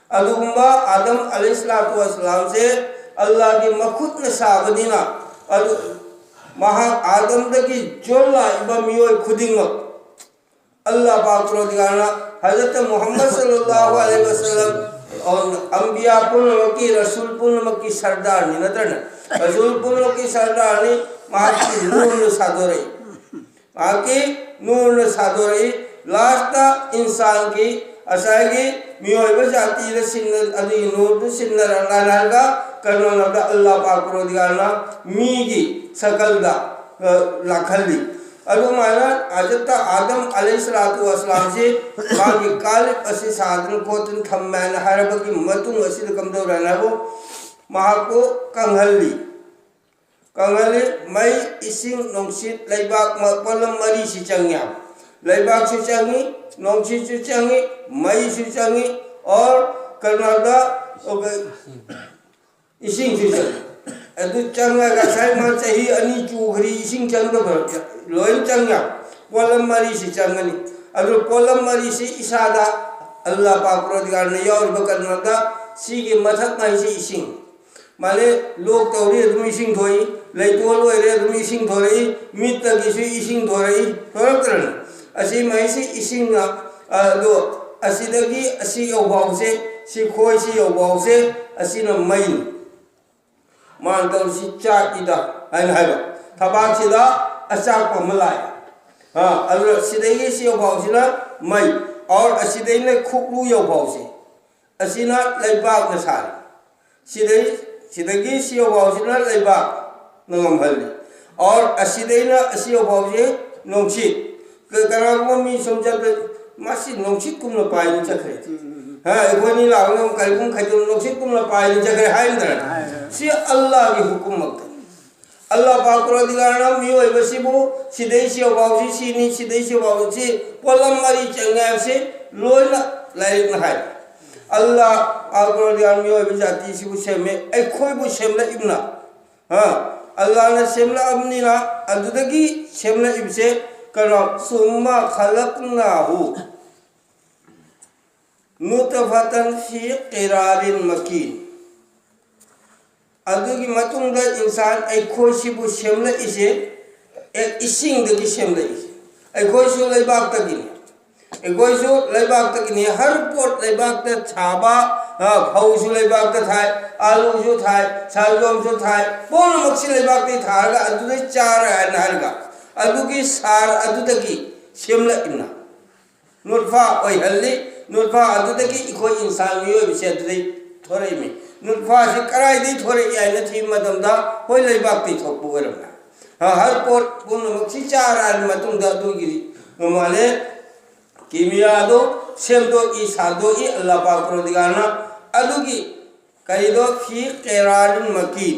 ꯑꯗꯨꯒꯨꯝꯕ ꯑꯥꯗꯝ ꯑꯂꯩꯍꯤꯁꯁꯂꯥꯇꯨ ꯋꯥꯁꯁꯂꯥꯝꯁꯦ ꯑꯜꯂꯥꯍꯒꯤ ꯃꯈꯨꯠꯅ ꯁꯥꯕꯅꯤꯅ ꯑꯗꯨ ꯃꯍꯥꯛ ꯑꯥꯗꯝꯗꯒꯤ ꯖꯣꯟ ꯂꯥꯛꯏꯕ ꯃꯤꯑꯣꯏ ꯈꯨꯗꯤꯡꯃꯛ ꯑꯜꯂꯥꯍ ꯄꯥꯛ ꯄꯔꯣꯔꯗꯤꯒꯥꯔꯅ ꯍꯖꯔꯠ ꯃꯨꯍꯝꯃꯗ ꯁꯜꯂꯜꯂꯥꯍꯨ ꯑꯂꯩꯍꯤ ꯋꯥꯁꯜꯂꯝ, ꯑꯝꯕꯤꯌꯥ ꯄꯨꯝꯅꯃꯛꯀꯤ, ꯔꯁꯨꯜ ꯄꯨꯝꯅꯃꯛꯀꯤ ꯁꯔꯗꯥꯔꯅꯤ ꯅꯠꯇ꯭ꯔꯅꯦ? ꯔꯁꯨꯜ ꯄꯨꯝꯅꯃꯛꯀꯤ ꯁꯔꯗꯥꯔꯅꯤ, ꯃꯍꯥꯛꯀꯤ ꯅꯨꯔꯅ ꯁꯥꯗꯣꯔꯛꯏ꯫ ꯃꯍꯥꯛꯀꯤ ꯅꯨꯔꯅ ꯁꯥꯗꯣꯔꯛꯏ꯫ ꯂꯥꯁꯇ ꯏꯟꯁꯥꯟꯒꯤ ꯉꯁꯥꯏꯒꯤ ꯃꯤꯑꯣꯏꯕ ꯖꯥꯇꯤꯗ ꯁꯤꯟꯅ-, ꯑꯗꯨꯒꯤ ꯅꯨꯔꯗꯨ ꯁꯤꯟꯅꯔꯛꯂꯒ ꯀꯩꯅꯣꯗ ꯑꯜꯂꯥꯍ ꯄꯥꯛ ꯄꯔꯣꯗꯤꯒꯥꯔꯅ ꯃꯤꯒꯤ ꯁꯀꯜꯗ, ꯑ, ꯂꯥꯛꯍꯜꯂꯤ꯫ ꯑꯗꯨꯃꯥꯏꯅ ꯍꯖꯔꯠ ꯑꯥꯗꯝ ꯑꯂꯩꯍꯤ ꯁꯂꯥꯇꯨ ꯋꯥꯁꯂꯥꯝꯁꯤ ꯃꯥꯒꯤ ꯀꯥꯂꯤꯕ ꯑꯁꯤ ꯁꯥꯗꯅ ꯈꯣꯠꯇꯅ ꯊꯝꯃꯦ ꯍꯥꯏꯅ ꯍꯥꯏꯔꯕꯒꯤ ꯃꯇꯨꯡ ꯑꯁꯤꯗ ꯀꯝꯗꯧꯔꯦ ꯍꯥꯏꯕꯨ, ꯃꯍꯥꯛꯄꯨ ꯀꯪꯍꯜꯂꯤ꯫ ꯀꯪꯍꯜꯂꯤ꯫ ꯃꯩ, ꯏꯁꯤꯡ, ꯅꯨꯡꯁꯤꯠ, ꯂꯩꯕꯥꯛ, ꯃ-, ꯄꯣꯠꯂꯝ ꯃꯔꯤꯁꯤ ꯆꯪꯉꯤ꯫ ꯂꯩꯕꯥꯛꯁꯨ ꯆꯪꯉꯤ, ꯅꯨꯡꯁꯤꯠꯁꯨ ꯆꯪꯉꯤ, ꯃꯩꯁꯨ ꯆꯪꯉꯤ, ꯑꯣꯔ ꯀꯩꯅꯣꯗ, ꯑꯣ, ꯏꯁꯤꯡꯁꯨ ꯆꯪꯉꯤ꯫ ꯑꯗꯨ ꯆꯪꯉꯒ ꯉꯁꯥꯏ ꯃꯥ ꯆꯍꯤ ꯑꯅꯤ ꯆꯨꯈ꯭ꯔꯤ, ꯏꯁꯤꯡ ꯆꯪꯗꯕ ꯂꯣꯏ ꯆꯪꯉꯤ꯫ ꯄꯣꯠꯂꯝ ꯃꯔꯤꯁꯤ ꯆꯪꯒꯅꯤ꯫ ꯑꯗꯨ ꯄꯣꯠꯂꯝ ꯃꯔꯤꯁꯤ ꯏꯁꯥꯗ ꯑꯜꯂꯥꯍ ꯄꯥꯛ ꯄꯔꯣꯗꯤꯒꯥꯔꯅ ꯌꯥꯎꯔꯤꯕ ꯀꯩꯅꯣꯗ ꯁꯤꯒꯤ ꯃꯊꯛ ꯃꯍꯩꯁꯤ ꯏꯁꯤꯡ꯫ ꯃꯥꯅꯦ, ꯂꯣꯛ ꯇꯧꯔꯤ ꯑꯗꯨꯝ ꯏꯁꯤꯡ ꯊꯣꯛꯏ, ꯂꯩꯇꯣꯜ ꯑꯣꯏꯔꯦ ꯑꯗꯨꯝ ꯏꯁꯤꯡ ꯊꯣꯔꯛꯏ, ꯃꯤꯠꯇꯒꯤꯁꯨ ꯏꯁꯤꯡ ꯊꯣꯔꯛꯏ, ꯊꯣꯔꯛꯇ꯭ꯔꯅꯤ? ꯑꯁꯤ ꯃꯍꯩꯁꯤ ꯏꯁꯤꯡꯅ, ꯑꯗꯣ ꯑꯁꯤꯗꯒꯤ ꯑꯁꯤ ꯌꯧꯐꯥꯎꯁꯦ, ꯁꯤ ꯈꯣꯏꯁꯤ ꯌꯧꯐꯥꯎꯁꯦ, ꯑꯁꯤꯅ ꯃꯩꯅꯤ꯫ ꯃꯥꯅ ꯇꯧꯔꯤꯁꯤ ꯆꯥꯛꯏꯗ ꯍꯥꯏꯅ ꯍꯥꯏꯕ꯫ ꯊꯕꯥꯛꯁꯤꯗ ꯑꯆꯥꯛꯄ ꯑꯃ ꯂꯥꯛꯑꯦ꯫ ꯑꯥ, ꯑꯗꯨꯅ ꯁꯤꯗꯒꯤ ꯁꯤ ꯌꯧꯐꯥꯎꯁꯤꯅ ꯃꯩ, ꯑꯣꯔ ꯑꯁꯤꯗꯩꯅ ꯈꯨꯛꯂꯨ ꯌꯧꯐꯥꯎꯁꯦ, ꯑꯁꯤꯅ ꯂꯩꯕꯥꯛꯅ ꯁꯥꯔꯤ꯫ ꯁꯤꯗꯩ, ꯁꯤꯗꯒꯤ ꯁꯤ ꯌꯧꯐꯥꯎꯁꯤꯅ ꯂꯩꯕꯥꯛꯅ ꯉꯝꯍꯜꯂꯤ꯫ ꯑꯣꯔ ꯑꯁꯤꯗꯩꯅ ꯑꯁꯤ ꯌꯧꯐꯥꯎꯁꯦ ꯅꯨꯡꯁꯤꯠ꯫ ꯀ-, ꯀꯅꯥꯒꯨꯝꯕ ꯃꯤ ꯁꯨꯝ ꯆꯠꯄ, "ꯃꯁꯤ ꯅꯨꯡꯁꯤꯠꯀꯨꯝꯅ ꯄꯥꯏꯅ ꯆꯠꯈ꯭ꯔꯦ꯫ ꯍꯥ, ꯑꯩꯈꯣꯏꯅꯤ ꯂꯥꯛꯄꯗ ꯀꯔꯤꯒꯨꯝ ꯈꯩꯗꯣꯝ ꯅꯨꯡꯁꯤꯠꯀꯨꯝꯅ ꯄꯥꯏꯅ ꯆꯠꯈ꯭ꯔꯦ" ꯍꯥꯏꯔꯝꯗ꯭ꯔꯥ? ꯁꯤ ꯑꯜꯂꯥꯍꯒꯤ ꯍꯨꯀꯨꯝꯃꯛꯇꯅꯤ꯫ ꯑꯜꯂꯥꯍ ꯄꯥꯛ ꯄꯔꯣꯗꯤꯒꯥꯔꯅ ꯃꯤꯑꯣꯏꯕꯁꯤꯕꯨ ꯁꯤꯗꯩ ꯁꯤ ꯌꯧꯐꯥꯎꯁꯤ ꯁꯤꯅꯤ, ꯁꯤꯗꯩ ꯁꯤ ꯌꯧꯐꯥꯎꯁꯤ ꯄꯣꯠꯂꯝ ꯃꯔꯤ ꯆꯪꯉꯦ ꯍꯥꯏꯕꯁꯤ ꯂꯣꯏꯅ ꯂꯥꯏꯔꯤꯛꯅ ꯍꯥꯏ꯫ ꯑꯜꯂꯥꯍ ꯄꯥꯛ ꯄꯔꯣꯗꯤꯒꯥꯔ ꯃꯤꯑꯣꯏꯕ ꯖꯥꯇꯤꯁꯤꯕꯨ ꯁꯦꯝꯃꯦ, ꯑꯩꯈꯣꯏꯕꯨ ꯁꯦꯝꯂꯛꯏꯕꯅ꯫ ꯍꯥ? ꯑꯜꯂꯥꯍꯅ ꯁꯦꯝꯂꯛꯑꯕꯅꯤꯅ ꯑꯗꯨꯗꯒꯤ ꯁꯦꯝꯂꯛꯏꯕꯁꯦ ꯀꯩꯅꯣ? ꯁꯨꯝꯃ ꯈꯂꯛꯅꯥꯍꯨ ꯅꯨꯇꯐꯇꯟ ꯐꯤ ꯀꯤꯔꯥꯔꯤꯟ ꯃꯀꯤꯟ꯫ ꯑꯗꯨꯒꯤ ꯃꯇꯨꯡꯗ ꯏꯟꯁꯥꯟ ꯑꯩꯈꯣꯏꯁꯤꯕꯨ ꯁꯦꯝꯂꯛꯏꯁꯦ, ꯑꯦ, ꯏꯁꯤꯡꯗꯒꯤ ꯁꯦꯝꯂꯛꯏꯁꯦ꯫ ꯑꯩꯈꯣꯏꯁꯨ ꯂꯩꯕꯥꯛꯇꯒꯤꯅꯤ꯫ ꯑꯩꯈꯣꯏꯁꯨ ꯂꯩꯕꯥꯛꯇꯒꯤꯅꯤ꯫ ꯍꯔ ꯄꯣꯠ ꯂꯩꯕꯥꯛꯇ ꯊꯥꯕ, ꯑ, ꯐꯧꯁꯨ ꯂꯩꯕꯥꯛꯇ ꯊꯥꯏ, ꯑꯥꯂꯨꯁꯨ ꯊꯥꯏ, ꯁꯜꯒꯣꯝꯁꯨ ꯊꯥꯏ, ꯄꯨꯝꯅꯃꯛꯁꯤ ꯂꯩꯕꯥꯛꯇꯒꯤ ꯊꯥꯔꯒ ꯑꯗꯨꯗꯩ ꯆꯥꯔ ꯍꯥꯏꯅ ꯍꯥꯏꯔꯒ ꯑꯗꯨꯒꯤ ꯁꯥꯔ ꯑꯗꯨꯗꯒꯤ ꯁꯦꯝꯂꯛꯏꯅ꯫ ꯅꯨꯠꯐꯥ ꯑꯣꯏꯍꯜꯂꯤ꯫ ꯅꯨꯠꯐꯥ ꯑꯗꯨꯗꯒꯤ ꯑꯩꯈꯣꯏ ꯏꯟꯁꯥꯟ ꯃꯤꯑꯣꯏꯕꯁꯦ ꯑꯗꯨꯗꯩ ꯊꯣꯔꯛꯏꯃꯤ꯫ ꯅꯨꯠꯐꯥꯁꯤ ꯀꯗꯥꯏꯗꯒꯤ ꯊꯣꯔꯛꯏ ꯍꯥꯏꯅ ꯊꯤꯕ ꯃꯇꯝꯗ ꯍꯣꯏ ꯂꯩꯕꯥꯛꯇꯒꯤ ꯊꯣꯛꯄ ꯑꯣꯏꯔꯝꯃꯦ꯫ ꯍ-, ꯍꯔ ꯄꯣꯠ ꯄꯨꯝꯅꯃꯛꯁꯤ ꯆꯥꯔ ꯍꯥꯏꯔ ꯃꯇꯨꯡꯗ ꯑꯗꯨꯒꯤ ꯃꯃꯥꯅꯦ ꯀꯤꯃꯤꯌꯥꯗꯣ ꯁꯦꯝꯗꯣꯛꯏ, ꯁꯥꯗꯣꯛꯏ ꯑꯜꯂꯥ ꯄꯥꯛ ꯄꯔꯣꯗꯤꯒꯥꯔꯅ꯫ ꯑꯗꯨꯒꯤ ꯀꯔꯤꯗꯣ ꯐꯤ ꯀꯦꯔꯥꯔꯤꯟ ꯃꯀꯤ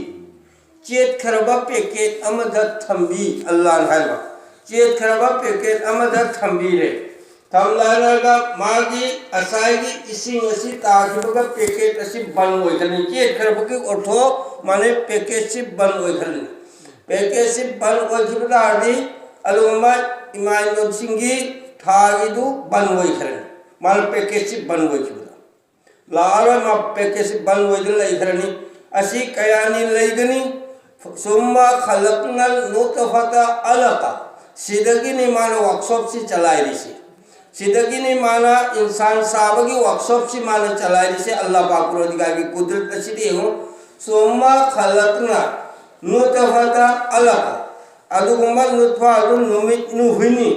ꯆꯦꯠꯈ꯭ꯔꯕ ꯄꯦꯀꯦꯠ ꯑꯃꯗ ꯊꯝꯕꯤ꯫ ꯑꯜꯂꯥꯅ ꯍꯥꯏꯕ ꯆꯦꯠꯈ꯭ꯔꯕ ꯄꯦꯀꯦꯠ ꯑꯃꯗ ꯊꯝꯕꯤꯔꯦ꯫ ꯊꯝꯂꯔꯒ ꯃꯥꯒꯤ ꯉꯁꯥꯏꯒꯤ ꯏꯁꯤꯡ ꯑꯁꯤ ꯇꯥꯈꯤꯕꯒ ꯄꯦꯀꯦꯠ ꯑꯁꯤ ꯕꯟ ꯑꯣꯏꯈ꯭ꯔꯅꯤ꯫ ꯆꯦꯠꯈ꯭ꯔꯕꯒꯤ ꯑꯣꯔꯊꯣ ꯃꯥꯅꯦ ꯄꯦꯀꯦꯠꯁꯤ ꯕꯟ ꯑꯣꯏꯈ꯭ꯔꯅꯤ꯫ ꯄꯦꯀꯦꯠꯁꯤ ꯕꯟ ꯑꯣꯏꯈꯤꯕ ꯇꯥꯔꯗꯤ ꯑꯗꯨꯒꯨꯝꯕ ꯏꯃꯥꯟꯅꯕꯁꯤꯡꯒꯤ ꯊꯥꯒꯤꯗꯨ ꯕꯟ ꯑꯣꯏꯈ꯭ꯔꯅꯤ꯫ ꯃꯥꯅ ꯄꯦꯀꯦꯠꯁꯤ ꯕꯟ ꯑꯣꯏꯈꯤꯕꯗ ꯂꯥꯛꯑꯔꯣꯏ, ꯃꯥ ꯄꯦꯀꯦꯠꯁꯤ ꯕꯟ ꯑꯣꯏꯗꯨꯅ ꯂꯩꯈ꯭ꯔꯅꯤ꯫ ꯑꯁꯤ ꯀꯌꯥꯅꯤ ꯂꯩꯒꯅꯤ? ꯁꯨꯝꯃ ꯈꯂꯛꯅ ꯅꯨꯇꯐꯇ ꯑꯂꯀ꯫ ꯁꯤꯗꯒꯤꯅꯤ ꯃꯥꯅ ꯋꯥꯛꯁꯣꯞꯁꯤ ꯆꯂꯥꯏꯔꯤꯁꯤ꯫ ꯁꯤꯗꯒꯤꯅꯤ ꯃꯥꯅ ꯏꯟꯁꯥꯟ ꯁꯥꯕꯒꯤ ꯋꯥꯛꯁꯣꯞꯁꯤ ꯃꯥꯅ ꯆꯂꯥꯏꯔꯤꯁꯤ꯫ ꯑꯜꯂꯥ ꯄꯥꯛ ꯄꯔꯣꯗꯤꯒꯥꯔꯒꯤ ꯀꯨꯗꯔꯠ ꯑꯁꯤꯗꯤ ꯌꯦꯡꯉꯨ꯫ ꯁꯨꯝꯃ ꯈꯂꯛꯅ ꯅꯨꯇꯐꯇ ꯑꯂꯀ꯫ ꯑꯗꯨꯒꯨꯝꯕ ꯅꯨꯠꯐꯥ ꯑꯗꯨ ꯅꯨꯃꯤꯠ ꯅꯨꯍꯨꯏꯅꯤ,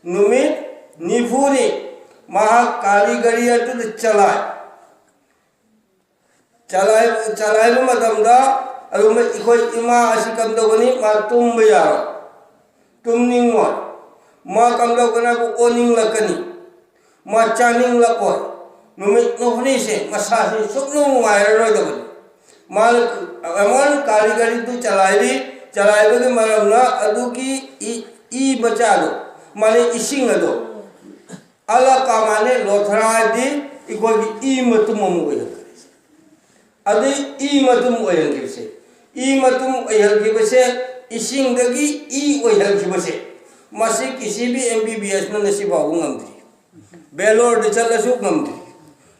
ꯅꯨꯃꯤꯠ ꯅꯤꯐꯨꯅꯤ ꯃꯍꯥꯛ ꯀꯥꯔꯤꯒꯔꯤ ꯑꯗꯨꯗ ꯆꯂꯥꯏ꯫ ꯆꯂꯥꯏ-, ꯆꯂꯥꯏꯕ ꯃꯇꯝꯗ ꯑꯗꯨꯝ ꯑꯩꯈꯣꯏ ꯏꯃꯥ ꯑꯁꯤ ꯀꯝꯗꯧꯒꯅꯤ? ꯃꯥ ꯇꯨꯝꯕ ꯌꯥꯔꯣꯏ, ꯇꯨꯝꯅꯤꯡꯉꯣꯏ꯫ ꯃꯥ ꯀꯝꯗꯧꯒꯅꯤ ꯍꯥꯏꯕꯨ ꯑꯣꯅꯤꯡꯂꯛꯀꯅꯤ, ꯃꯥ ꯆꯥꯅꯤꯡꯂꯛꯑꯣꯏ꯫ ꯅꯨꯃꯤꯠ ꯅꯤꯐꯨꯅꯤꯁꯦ ꯃꯁꯥꯁꯤ ꯁꯨꯛꯅꯨꯡ ꯅꯨꯡꯉꯥꯏꯔꯔꯣꯏꯗꯕꯅꯤ꯫ ꯃꯥꯅ ꯑꯃꯟ ꯀꯥꯔꯤꯒꯔꯤꯗꯨ ꯆꯂꯥꯏꯔꯤ, ꯆꯂꯥꯏꯕꯒꯤ ꯃꯔꯝꯅ ꯑꯗꯨꯒꯤ ꯏ, ꯏ ꯃꯆꯥꯗꯣ, ꯃꯥꯅ ꯏꯁꯤꯡ ꯑꯗꯣ, ꯑꯂꯀ ꯃꯥꯅꯦ ꯂꯣꯊꯔꯥ ꯍꯥꯏꯗꯤ ꯑꯩꯈꯣꯏꯒꯤ ꯏ ꯃꯇꯨꯝ ꯑꯃ ꯑꯣꯏꯍꯟꯈ꯭ꯔꯦ꯫ ꯑꯗꯨ ꯏ ꯃꯇꯨꯝ ꯑꯣꯏꯍꯟꯈꯤꯕꯁꯦ, ꯏ ꯃꯇꯨꯝ ꯑꯣꯏꯍꯟꯈꯤꯕꯁꯦ, ꯏꯁꯤꯡꯗꯒꯤ ꯏ ꯑꯣꯏꯍꯟꯈꯤꯕꯁꯦ, ꯃꯁꯤ ꯀꯤꯁꯤꯕꯤ ꯑꯦꯝ ꯕꯤ ꯕꯤ ꯑꯦꯁꯅ ꯉꯁꯤ ꯐꯥꯎꯕ ꯉꯝꯗ꯭ꯔꯤ꯫ ꯕꯦꯂꯣꯔꯗ ꯆꯠꯂꯁꯨ ꯉꯝꯗ꯭ꯔꯤ꯫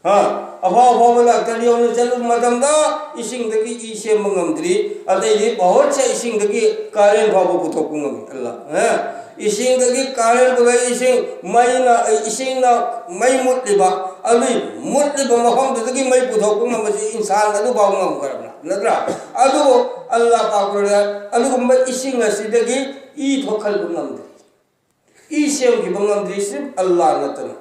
ꯍꯥ, ꯑꯐꯥꯎ ꯑꯐꯥꯎꯕ ꯗꯥꯛꯇꯔ ꯌꯧꯅ ꯆꯠꯂꯨꯕ ꯃꯇꯝꯗ ꯏꯁꯤꯡꯗꯒꯤ ꯏ ꯁꯦꯝꯕ ꯉꯝꯗ꯭ꯔꯤ꯫ ꯑꯇꯩꯗꯤ ꯕꯍꯨꯠꯁꯦ ꯏꯁꯤꯡꯗꯒꯤ ꯀꯥꯔꯦꯟ ꯐꯥꯎꯕ ꯄꯨꯊꯣꯛꯄ ꯉꯝꯃꯤ꯫ ꯑꯜꯂꯥ, ꯍꯥ? ꯏꯁꯤꯡꯗꯒꯤ ꯀꯥꯔꯦꯟ ꯄꯨꯊꯣꯛꯏ, ꯏꯁꯤꯡ, ꯃꯩꯅ, ꯏꯁꯤꯡꯅ ꯃꯩ ꯃꯨꯠꯂꯤꯕ, ꯑꯗꯨꯏ ꯃꯨꯠꯂꯤꯕ ꯃꯐꯝꯗꯨꯗꯒꯤ ꯃꯩ ꯄꯨꯊꯣꯛꯄ ꯉꯝꯕꯁꯤ ꯏꯟꯁꯥꯟ ꯑꯗꯨꯐꯥꯎ ꯉꯝꯈ꯭ꯔꯕꯅꯤ, ꯅꯠꯇ꯭ꯔꯥ? ꯑꯗꯨꯕꯨ ꯑꯜꯂꯥ ꯄꯥꯛ ꯄꯔꯣꯗꯤꯒꯥꯔ ꯑꯗꯨꯒꯨꯝꯕ ꯏꯁꯤꯡ ꯑꯁꯤꯗꯒꯤ ꯏ ꯊꯣꯛꯍꯟꯕ ꯉꯝꯗ꯭ꯔꯤ꯫ ꯏ ꯁꯦꯝꯈꯤꯕ ꯉꯝꯗ꯭ꯔꯤ ꯁꯤꯔꯐ ꯑꯜꯂꯥ ꯅꯠꯇꯅ꯫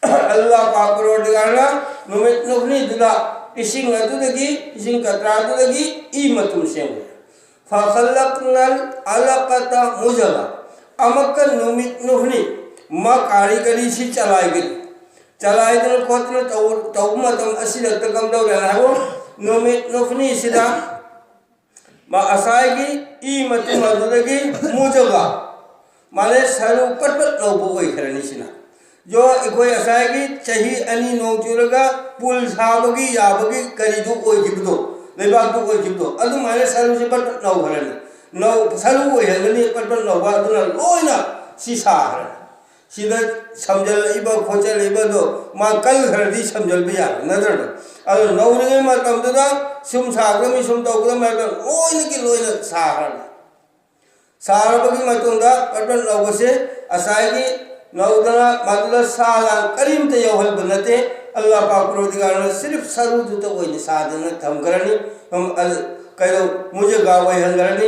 ꯑꯜꯂꯥꯍ ꯄꯥꯛ ꯄꯔꯣꯔꯗꯤꯒꯥꯔꯅ ꯅꯨꯃꯤꯠ ꯅꯨꯐꯅꯤꯗꯨꯗ ꯏꯁꯤꯡ ꯑꯗꯨꯗꯒꯤ, ꯏꯁꯤꯡ ꯀꯇ꯭ꯔꯥꯗꯨꯗꯒꯤ ꯏ ꯃꯇꯨꯝ ꯁꯦꯝꯈ꯭ꯔꯦ꯫ ꯐꯈꯂꯛꯅꯜ ꯑꯂꯀꯇ ꯃꯨꯖꯒ꯫ ꯑꯃꯨꯛꯀ ꯅꯨꯃꯤꯠ ꯅꯨꯐꯅꯤ ꯃꯥ ꯀꯥꯔꯤꯒꯔꯤꯁꯤ ꯆꯂꯥꯏꯒꯅꯤ꯫ ꯆꯂꯥꯏꯗꯅ ꯈꯣꯠꯇꯅ ꯇꯧ-, ꯇꯧꯕ ꯃꯇꯝ ꯑꯁꯤꯗꯛꯇ ꯀꯝꯗꯧꯔꯦ ꯍꯥꯏꯕꯨ, ꯅꯨꯃꯤꯠ ꯅꯨꯐꯅꯤꯁꯤꯗ ꯃꯥ ꯉꯁꯥꯏꯒꯤ ꯏ ꯃꯇꯨꯝ ꯑꯗꯨꯗꯒꯤ ꯃꯨꯖꯒ ꯃꯥꯅꯦ ꯁꯔꯨ ꯄꯠ ꯄꯠ ꯂꯧꯕ ꯑꯣꯏꯈ꯭ꯔꯅꯤ꯫ ꯁꯤꯅ ꯌꯣ ꯑꯩꯈꯣꯏ ꯉꯁꯥꯏꯒꯤ ꯆꯍꯤ ꯑꯅꯤ ꯅꯣꯡ ꯆꯨꯔꯒ ꯄꯨꯜ ꯁꯥꯕꯒꯤ ꯌꯥꯕꯒꯤ ꯀꯔꯤꯗꯨ ꯑꯣꯏꯈꯤꯕꯗꯣ, ꯂꯩꯕꯥꯛꯇꯨ ꯑꯣꯏꯈꯤꯕꯗꯣ, ꯑꯗꯨꯃꯥꯏꯅ ꯁꯔꯨꯁꯦ ꯄꯠ ꯄꯠ ꯅꯧꯈ꯭ꯔꯅꯤ꯫ ꯅꯧ-, ꯁꯔꯨ ꯑꯣꯏꯍꯜꯂꯅꯤ ꯄꯠ ꯄꯠ ꯅꯧꯕ, ꯑꯗꯨꯅ ꯂꯣꯏꯅ ꯁꯤ ꯁꯥꯈ꯭ꯔꯅꯤ꯫ ꯁꯤꯗ ꯁꯝꯖꯜꯂꯛꯏꯕ ꯈꯣꯠꯆꯜꯂꯛꯏꯕꯗꯣ ꯃꯥ ꯀꯜꯈ꯭ꯔꯗꯤ ꯁꯝꯖꯜꯕ ꯌꯥꯕ ꯅꯠꯇ꯭ꯔꯅꯦ? ꯑꯗꯣ ꯅꯧꯔꯤꯉꯩ ꯃꯇꯝꯗꯨꯗ ꯁꯨꯝ ꯁꯥꯒꯗꯕꯅꯤ, ꯁꯨꯝ ꯇꯧꯒꯗꯕꯅꯤ ꯍꯥꯏꯕꯗ ꯂꯣꯏꯅꯒꯤ ꯂꯣꯏꯅ ꯁꯥꯈ꯭ꯔꯅꯤ꯫ ꯁꯥꯔꯕꯒꯤ ꯃꯇꯨꯡꯗ ꯄꯠ ꯄꯠ ꯂꯧꯕꯁꯦ ꯉꯁꯥꯏꯒꯤ ꯅꯧꯗꯅ ꯃꯗꯨꯗ ꯁꯥ ꯂꯥꯡ ꯀꯔꯤꯝꯇ ꯌꯥꯎꯍꯟꯕ ꯅꯠꯇꯦ꯫ ꯑꯜꯂꯥꯍ ꯄꯥꯛ ꯄꯔꯣꯔꯗꯤꯒꯥꯔꯅ ꯁꯤꯔꯤꯐ ꯁꯔꯨꯗꯨꯇ ꯑꯣꯏꯅ ꯁꯥꯗꯅ ꯊꯝꯈ꯭ꯔꯅꯤ꯫ ꯑꯝ, ꯑ-, ꯀꯩꯅꯣ, ꯃꯨꯖꯒꯥ ꯑꯣꯏꯍꯟꯈ꯭ꯔꯅꯤ꯫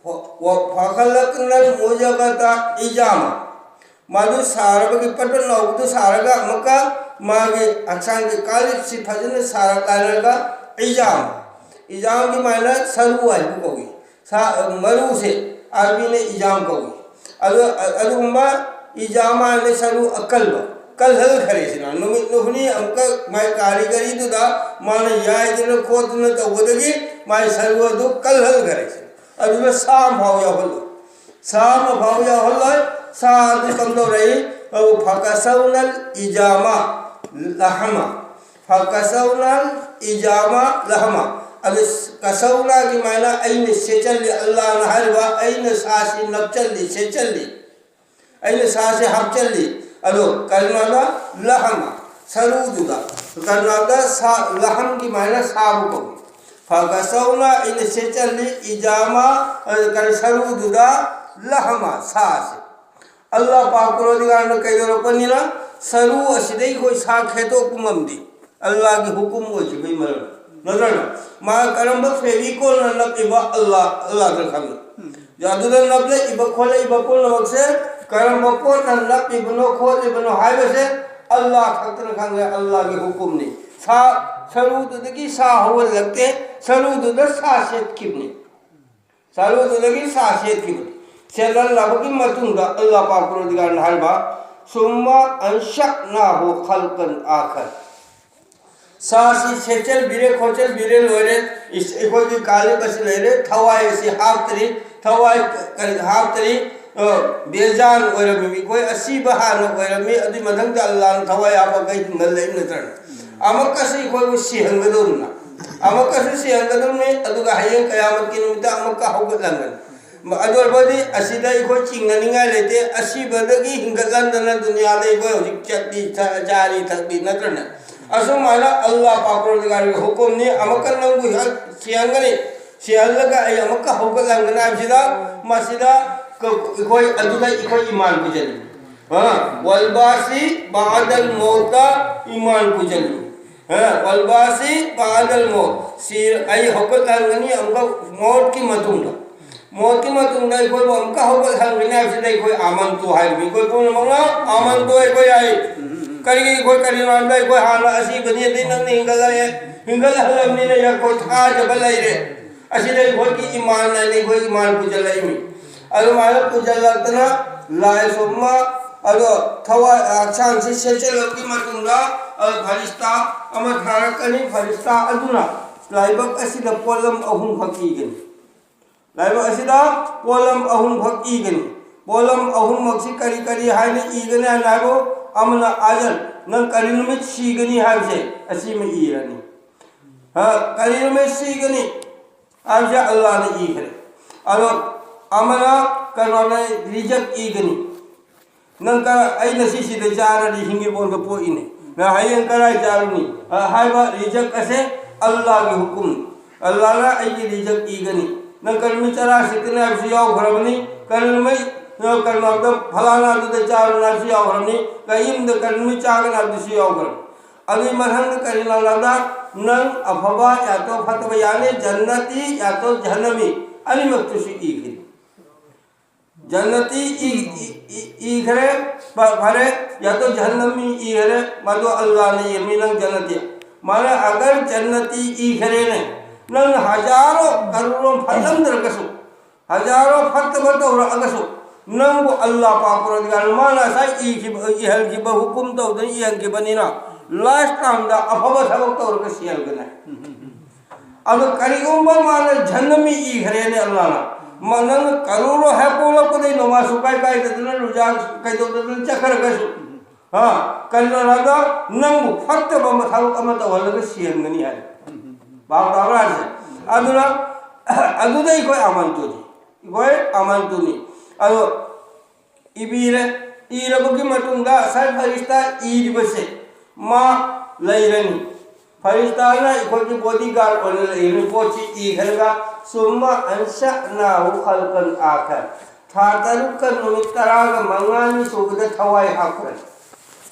ꯐ-, ꯋ-, ꯐꯈꯜꯂꯛꯅ ꯃꯨꯖꯒꯗ ꯏꯖꯥꯃ꯫ ꯃꯗꯨ ꯁꯥꯔꯕꯒꯤ ꯄꯠ ꯄꯠ ꯂꯥꯎꯕꯗꯨ ꯁꯥꯔꯒ ꯑꯃꯨꯛꯀ ꯃꯥꯒꯤ ꯍꯛꯆꯥꯡꯒꯤ ꯀꯥꯂꯤꯞꯁꯤ ꯐꯖꯅ ꯁꯥꯔꯛꯂꯒ ꯏꯖꯥꯝ, ꯏꯖꯥꯝꯒꯤ ꯃꯥꯏꯅ ꯁꯔꯨ ꯍꯥꯏꯕ ꯀꯧꯏ꯫ ꯁꯥ-, ꯃꯔꯨꯁꯦ ꯑꯥꯔꯕꯤꯅ ꯏꯖꯥꯝ ꯀꯧꯏ꯫ ꯑꯗꯨ, ꯑꯗꯨꯒꯨꯝꯕ ꯏꯖꯥꯝ ꯍꯥꯏꯅ ꯁꯔꯨ ꯑꯀꯜꯕ, ꯀꯜꯍꯜꯈꯔꯦ꯫ ꯁꯤꯅ ꯅꯨꯃꯤꯠ ꯅꯨꯐꯅꯤ ꯑꯃꯨꯛꯀ ꯃꯥꯏ ꯀꯥꯔꯤꯒꯔꯤꯗꯨꯗ ꯃꯥꯅ ꯌꯥꯏꯗꯅ ꯈꯣꯠꯇꯅ ꯇꯧꯕꯗꯒꯤ ꯃꯥꯏ ꯁꯔꯨ ꯑꯗꯨ ꯀꯜꯍꯜꯈꯔꯦ꯫ ꯁꯤꯅ ꯑꯗꯨꯅ ꯁꯥ ꯑꯃ ꯐꯥꯎ ꯌꯥꯎꯍꯜꯂꯣꯏ꯫ ꯁꯥ ꯑꯃ ꯐꯥꯎ ꯌꯥꯎꯍꯜꯂꯣꯏ꯫ ꯁꯥ ꯑꯗꯨ ꯀꯝꯗꯧꯔꯛꯏ? ꯑꯗꯨ ꯐꯀꯁꯧꯅꯜ ꯏꯖꯥꯃ ꯂꯍꯃ꯫ ꯐꯀꯁꯧꯅꯜ ꯏꯖꯥꯃ ꯂꯍꯃ꯫ ꯑꯗꯨ ꯀꯁꯧꯅꯥꯒꯤ ꯃꯥꯏꯅ ꯑꯩꯅ ꯁꯦꯠꯆꯜꯂꯤ, ꯑꯜꯂꯥꯍꯅ ꯍꯥꯏꯔꯤꯕ ꯑꯩꯅ ꯁꯥꯁꯤ ꯅꯞꯆꯜꯂꯤ, ꯁꯦꯠꯆꯜꯂꯤ꯫ ꯑꯩꯅ ꯁꯥꯁꯦ ꯍꯥꯞꯆꯜꯂꯤ꯫ ꯑꯗꯣ ꯀꯔꯤꯅꯣꯗ ꯂꯍꯃ, ꯁꯔꯨꯗꯨꯗ꯫ ꯀꯔꯤꯅꯣꯗ ꯁꯥ, ꯂꯍꯝꯒꯤ ꯃꯥꯏꯅ ꯁꯥꯕ ꯀꯧꯏ꯫ ꯐꯀꯁꯧꯅ ꯑꯩꯅ ꯁꯦꯠꯆꯜꯂꯤ, ꯏꯖꯥꯃ, ꯑ, ꯀꯔꯤ ꯁꯔꯨꯗꯨꯗ ꯂꯍꯃ, ꯁꯥꯁꯦ꯫ ꯑꯜꯂꯥꯍ ꯄꯥꯛ ꯄꯔꯣꯔꯗꯤꯒꯥꯔꯅ ꯀꯩꯗꯧꯔꯛꯄꯅꯤꯅ ꯁꯔꯨ ꯑꯁꯤꯗꯩ ꯑꯩꯈꯣꯏ ꯁꯥ ꯈꯦꯠꯇꯣꯛꯄ ꯉꯝꯗꯦ꯫ ꯑꯜꯂꯥꯍꯒꯤ ꯍꯨꯀꯨꯝ ꯑꯣꯏꯈꯤꯕꯒꯤ ꯃꯔꯝ ꯅꯠꯇ꯭ꯔꯅ? ꯃꯥ ꯀꯔꯝꯕ ꯐꯦꯕꯤꯀꯣꯜꯅ ꯅꯞꯄꯤꯕ ꯑꯜꯂꯥꯍ, ꯑꯜꯂꯥꯍꯗ ꯈꯪꯉꯤ꯫ ꯑꯗꯨꯗ ꯅꯞꯂꯛꯏꯕ ꯈꯣꯠꯂꯛꯏꯕ ꯄꯨꯝꯅꯃꯛꯁꯦ ꯀꯔꯝꯕ ꯄꯣꯠꯅ ꯅꯞꯄꯤꯕꯅꯣ ꯈꯣꯠꯂꯤꯕꯅꯣ ꯍꯥꯏꯕꯁꯦ ꯑꯜꯂꯥ ꯈꯛꯇꯅ ꯈꯪꯉꯦ, ꯑꯜꯂꯥꯒꯤ ꯍꯨꯀꯨꯝꯅꯤ꯫ ꯁꯥ, ꯁꯔꯨꯗꯨꯗꯒꯤ ꯁꯥ ꯍꯧꯍꯜꯂꯛꯇꯦ, ꯁꯔꯨꯗꯨꯗ ꯁꯥ ꯁꯦꯠꯈꯤꯕꯅꯤ꯫ ꯁꯔꯨꯗꯨꯗꯒꯤ ꯁꯥ ꯁꯦꯠꯈꯤꯕꯅꯤ꯫ ꯁꯦꯠꯍꯜꯂꯕꯒꯤ ꯃꯇꯨꯡꯗ ꯑꯜꯂꯥ ꯄꯥꯛ ꯄꯔꯣꯗꯤꯒꯥꯔꯅ ꯍꯥꯏꯕ, "ꯁꯨꯝꯃ ꯑꯟꯁꯛꯅꯥꯍꯨ ꯈꯜꯀꯟ ꯑꯥꯈꯔ"꯫ ꯁꯥꯁꯤ ꯁꯦꯠꯆꯟꯕꯤꯔꯦ, ꯈꯣꯠꯆꯟꯕꯤꯔꯦ, ꯂꯣꯏꯔꯦ꯫ ꯏꯁ-, ꯑꯩꯈꯣꯏꯒꯤ ꯀꯥꯂꯤꯕ ꯑꯁꯤ ꯂꯩꯔꯦ, ꯊꯋꯥꯏ ꯑꯁꯤ ꯍꯥꯞꯇ꯭ꯔꯤ, ꯊꯋꯥꯏ ꯀꯔꯤ ꯍꯥꯞꯇ꯭ꯔꯤ, ꯑ, ꯕꯦꯖꯥꯟ ꯑꯣꯏꯔꯝꯃꯤ, ꯑꯩꯈꯣꯏ ꯑꯁꯤꯕ ꯍꯥꯟꯅ ꯑꯣꯏꯔꯝꯃꯤ, ꯑꯗꯨꯏ ꯃꯊꯪꯗ ꯑꯜꯂꯥꯅ ꯊꯋꯥꯏ ꯍꯥꯞꯄꯒ ꯍꯤꯡꯍꯜꯂꯛꯏ ꯅꯠꯇ꯭ꯔꯅꯦ? ꯑꯃꯨꯛꯀꯁꯨ ꯑꯩꯈꯣꯏꯕꯨ ꯁꯤꯍꯟꯒꯗꯧꯔꯤꯅ, ꯑꯃꯨꯛꯀꯁꯨ ꯁꯤꯍꯟꯒꯗꯧꯔꯤꯅꯤ, ꯑꯗꯨꯒ ꯍꯌꯦꯡ ꯀꯌꯥꯃꯠꯀꯤ ꯅꯨꯃꯤꯠꯇ ꯑꯃꯨꯛꯀ ꯍꯧꯒꯠꯂꯛꯀꯅꯤ꯫ ꯑꯗꯨ ꯑꯣꯏꯔꯕꯗꯤ ꯑꯁꯤꯗ ꯑꯩꯈꯣꯏ ꯆꯤꯡꯅꯅꯤꯡꯉꯥꯏ ꯂꯩꯇꯦ, ꯑꯁꯤꯕꯗꯒꯤ ꯍꯤꯡꯒꯠꯍꯟꯗꯅ ꯗꯨꯅꯤꯌꯥꯗ ꯑꯩꯈꯣꯏ ꯍꯧꯖꯤꯛ ꯆꯠꯂꯤ, ꯆꯥ-, ꯆꯥꯔꯤ, ꯊꯛꯂꯤ ꯅꯠꯇ꯭ꯔꯅꯦ? ꯑꯁꯨꯃꯥꯏꯅ ꯑꯜꯂꯥ ꯄꯥꯛ ꯄꯔꯣꯗꯤꯒꯥꯔꯒꯤ ꯍꯨꯀꯨꯝꯅꯤ, ꯑꯃꯨꯛꯀ ꯅꯪꯕꯨ ꯍꯤꯡꯍꯟ-, ꯁꯤꯍꯟꯒꯅꯤ, ꯁꯤꯍꯜꯂꯒ ꯑꯩ ꯑꯃꯨꯛꯀ ꯍꯧꯒꯠꯍꯟꯒꯅꯤ ꯍꯥꯏꯕꯁꯤꯗ, ꯃꯁꯤꯗ ꯀ-, ꯑꯩꯈꯣꯏ ꯑꯗꯨꯗ ꯑꯩꯈꯣꯏ ꯏꯃꯥꯟ ꯄꯨꯖꯜꯂꯤ꯫ ꯑ, "ꯋꯜꯕꯥꯁꯤ ꯕꯥꯗꯜ ꯃꯧꯇ" ꯏꯃꯥꯟ ꯄꯨꯖꯜꯂꯤ꯫ ꯑ, "ꯋꯜꯕꯥꯁꯤ ꯕꯥꯗꯜ ꯃꯧꯠ", ꯁꯤ ꯑꯩ ꯍꯧꯒꯠꯍꯟꯒꯅꯤ ꯑꯃꯨꯛꯀ ꯃꯧꯠꯀꯤ ꯃꯇꯨꯡꯗ꯫ ꯃꯣꯠꯀꯤ ꯃꯇꯨꯡꯗ ꯑꯩꯈꯣꯏꯕꯨ ꯑꯃꯨꯛꯀ ꯍꯧꯒꯠꯍꯟꯒꯅꯤ ꯍꯥꯏꯕꯁꯤꯗ ꯑꯩꯈꯣꯏ ꯑꯥꯃꯟꯇꯨ ꯍꯥꯏꯕꯅꯤ꯫ ꯑꯩꯈꯣꯏ ꯄꯨꯝꯅꯃꯛꯅ ꯑꯥꯃꯟꯇꯨ ꯑꯩꯈꯣꯏ ꯍꯥꯏ꯫ ꯀꯔꯤꯒꯤ ꯑꯩꯈꯣꯏ, ꯀꯔꯤꯒꯤꯅꯣ ꯍꯥꯏꯕꯗ ꯑꯩꯈꯣꯏ ꯍꯥꯟꯅ ꯑꯁꯤꯕꯅꯤ, ꯑꯗꯩ ꯅꯪꯅ ꯍꯤꯡꯒꯠꯂꯛꯑꯦ, ꯍꯤꯡꯒꯠꯍꯜꯂꯕꯅꯤꯅ ꯑꯩꯈꯣꯏ ꯊꯥꯖꯕ ꯂꯩꯔꯦ꯫ ꯑꯁꯤꯗ ꯑꯩꯈꯣꯏꯒꯤ ꯏꯃꯥꯟ ꯍꯥꯏꯅ ꯑꯩꯈꯣꯏ ꯏꯃꯥꯟ ꯄꯨꯖꯜꯂꯛꯏꯃꯤ꯫ ꯑꯗꯨꯃꯥꯏꯅ ꯄꯨꯖꯜꯂꯛꯇꯅ ꯂꯥꯏ ꯁꯣꯝꯃ ꯑꯗꯣ ꯊꯋꯥꯏ ꯍꯛꯆꯥꯡꯁꯤ ꯁꯦꯠꯆꯜꯂꯕꯒꯤ ꯃꯇꯨꯡꯗ, ꯑ, ꯐꯔꯤꯁꯇꯥ ꯑꯃ ꯊꯥꯔꯛꯀꯅꯤ꯫ ꯐꯔꯤꯁꯇꯥ ꯑꯗꯨꯅ ꯂꯥꯏꯕꯛ ꯑꯁꯤꯗ ꯄꯣꯠꯂꯝ ꯑꯍꯨꯝꯈꯛ ꯏꯒꯅꯤ꯫ ꯂꯥꯏꯕꯛ ꯑꯁꯤꯗ ꯄꯣꯠꯂꯝ ꯑꯍꯨꯝꯈꯛ ꯏꯒꯅꯤ꯫ ꯄꯣꯠꯂꯝ ꯑꯍꯨꯝꯃꯛꯁꯤ ꯀꯔꯤ ꯀꯔꯤ ꯍꯥꯏꯅ ꯏꯒꯅꯤ ꯍꯥꯏꯅ ꯍꯥꯏꯕꯨ, ꯑꯃꯅ ꯑꯖꯜ, ꯅꯪ ꯀꯔꯤ ꯅꯨꯃꯤꯠ ꯁꯤꯒꯅꯤ ꯍꯥꯏꯕꯁꯦ ꯑꯁꯤꯃ ꯏꯔꯅꯤ꯫ ꯍ, ꯀꯔꯤ ꯅꯨꯃꯤꯠ ꯁꯤꯒꯅꯤ ꯍꯥꯏꯕꯁꯦ ꯑꯜꯂꯥꯅ ꯏꯈ꯭ꯔꯦ꯫ ꯑꯗꯣ ꯑꯃꯅ ꯀꯩꯅꯣꯅ ꯔꯤꯖꯛ ꯏꯒꯅꯤ꯫ ꯅꯪ ꯀ-, ꯑꯩꯅ ꯁꯤꯁꯤꯗ ꯆꯥꯔꯗꯤ ꯍꯤꯡꯉꯤꯕꯣꯟꯗ ꯄꯣꯛꯏꯅꯦ꯫ ꯅꯪ ꯍꯌꯦꯡ ꯀꯗꯥꯏ ꯆꯥꯔꯨꯅꯤ? ꯑ, ꯍꯥꯏꯕ ꯔꯤꯖꯛ ꯑꯁꯦ ꯑꯜꯂꯥꯒꯤ ꯍꯨꯀꯨꯝꯅꯤ꯫ ꯑꯜꯂꯥꯅ ꯑꯩꯒꯤ ꯔꯤꯖꯛ ꯏꯒꯅꯤ꯫ ꯅꯪ ꯀꯔꯤ ꯅꯨꯃꯤꯠ ꯆꯔꯥ ꯁꯤꯠꯀꯅꯤ ꯍꯥꯏꯕꯁꯨ ꯌꯥꯎꯈ꯭ꯔꯕꯅꯤ꯫ ꯀꯔꯤ ꯅꯨꯃꯤꯠ, ꯑ, ꯀꯔꯤꯅꯣꯝꯇ ꯐꯂꯥꯅꯥꯗꯨꯗ ꯆꯥꯔꯨꯅꯤ ꯍꯥꯏꯕꯁꯨ ꯌꯥꯎꯈ꯭ꯔꯕꯅꯤ꯫ ꯀꯌꯤꯝꯗ ꯀꯔꯤ ꯅꯨꯃꯤꯠ ꯆꯥꯒꯅꯤ ꯍꯥꯏꯕꯗꯨꯁꯨ ꯌꯥꯎꯈ꯭ꯔꯕꯅꯤ꯫ ꯑꯗꯨꯒꯤ ꯃꯊꯪꯗ ꯀꯔꯤꯅꯣ ꯍꯥꯏꯕꯗ ꯅꯪ ꯑꯐꯕ ꯌꯥꯇꯣ ꯐꯠꯇꯕ ꯌꯥꯅꯤ, ꯖꯟꯅꯇꯤ ꯌꯥꯇꯣ ꯖꯍꯟꯅꯃꯤ ꯑꯅꯤꯃꯛꯇꯨꯁꯨ ꯏꯈꯤꯅꯤ꯫ ꯖꯟꯅꯇꯤ ꯏ-, ꯏ-, ꯏ-, ꯏꯈ꯭ꯔꯦ, ꯐ-, ꯐꯔꯦ, ꯌꯥꯗꯣ ꯖꯍꯟꯅꯃꯤ ꯏꯈꯔꯦ, ꯃꯗꯨ ꯑꯜꯂꯥꯅ ꯏꯔꯝꯃꯤ, ꯅꯪ ꯖꯟꯅꯇꯤ꯫ ꯃꯥꯅ ꯑꯒꯔ ꯖꯟꯅꯇꯤ ꯏꯈꯔꯦꯅꯦ, ꯅꯪꯅ ꯍꯖꯥꯔꯣ ꯀꯔꯣꯔꯣ ꯐꯠꯂꯝꯗ꯭ꯔꯒꯁꯨ, ꯍꯖꯥꯔꯣ ꯐꯠꯇꯕ ꯇꯧꯔꯛꯑꯒꯁꯨ, ꯅꯪꯕꯨ ꯑꯜꯂꯥ ꯄꯥꯛ ꯄꯔꯣꯗꯤꯒꯥꯔ ꯃꯥꯅ ꯉꯁꯥꯏ ꯏꯈꯤꯕ, ꯏꯍꯟꯈꯤꯕ, ꯍꯨꯀꯨꯝ ꯇꯧꯗꯅ ꯏꯍꯟꯈꯤꯕꯅꯤꯅ, ꯂꯥꯁ ꯇꯥꯏꯝꯗ ꯑꯐꯕ ꯊꯕꯛ ꯇꯧꯔꯒ ꯁꯤꯍꯟꯒꯅꯤ꯫ ꯑꯗꯣ ꯀꯔꯤꯒꯨꯝꯕ ꯃꯥꯅ ꯖꯍꯟꯅꯃꯤ ꯏꯈ꯭ꯔꯦꯅꯦ ꯑꯜꯂꯥꯅ, ꯃꯥ ꯅꯪꯅ ꯀꯔꯣꯔꯣ ꯍꯦꯛ ꯄꯣꯛꯂꯛꯄꯗꯩ ꯅꯃꯥꯖ ꯁꯨꯀꯥꯏ ꯀꯥꯏꯗꯗꯅ, ꯔꯨꯖꯥ ꯀꯩꯗꯧꯗꯗꯅ ꯆꯠꯈ꯭ꯔꯒꯁꯨ, ꯍꯥ, ꯀꯔꯤꯅꯣ ꯍꯥꯏꯕꯗ ꯅꯪꯕꯨ ꯐꯠꯇꯕ ꯑꯃ, ꯊꯕꯛ ꯑꯃ ꯇꯧꯍꯜꯂꯒ ꯁꯤꯍꯟꯒꯅꯤ ꯍꯥꯏ꯫ ꯚꯥꯞ ꯇꯥꯕ꯭ꯔꯥ ꯍꯥꯏꯁꯦ? ꯑꯗꯨꯅ ꯑꯗꯨꯗ ꯑꯩꯈꯣꯏ ꯑꯃꯟ ꯇꯨꯅꯤ, ꯑꯩꯈꯣꯏ ꯑꯃꯟ ꯇꯨꯅꯤ꯫ ꯑꯗꯣ ꯏꯕꯤꯔꯦ꯫ ꯏꯔꯕꯒꯤ ꯃꯇꯨꯡꯗ ꯉꯁꯥꯏ ꯐꯔꯤꯁꯇꯥ ꯏꯔꯤꯕꯁꯦ ꯃꯥ ꯂꯩꯔꯅꯤ꯫ ꯐꯔꯤꯁꯇꯥꯅ ꯑꯩꯈꯣꯏꯒꯤ ꯕꯣꯗꯤ ꯒꯥꯔꯗ ꯑꯣꯏꯅ ꯂꯩꯔꯅꯤ꯫ ꯄꯣꯠꯁꯤ ꯏꯈ꯭ꯔꯒ ꯁꯨꯝꯃ ꯑꯟꯁꯥꯅꯥꯍꯨ ꯈꯜꯀꯟ ꯑꯥꯈꯔ, ꯊꯥ ꯇꯔꯨꯛꯀ ꯅꯨꯃꯤꯠ ꯇꯔꯥꯒ ꯃꯉꯥꯅꯤ ꯁꯨꯕꯗ ꯊꯋꯥꯏ ꯍꯥꯞꯈ꯭ꯔꯅꯤ꯫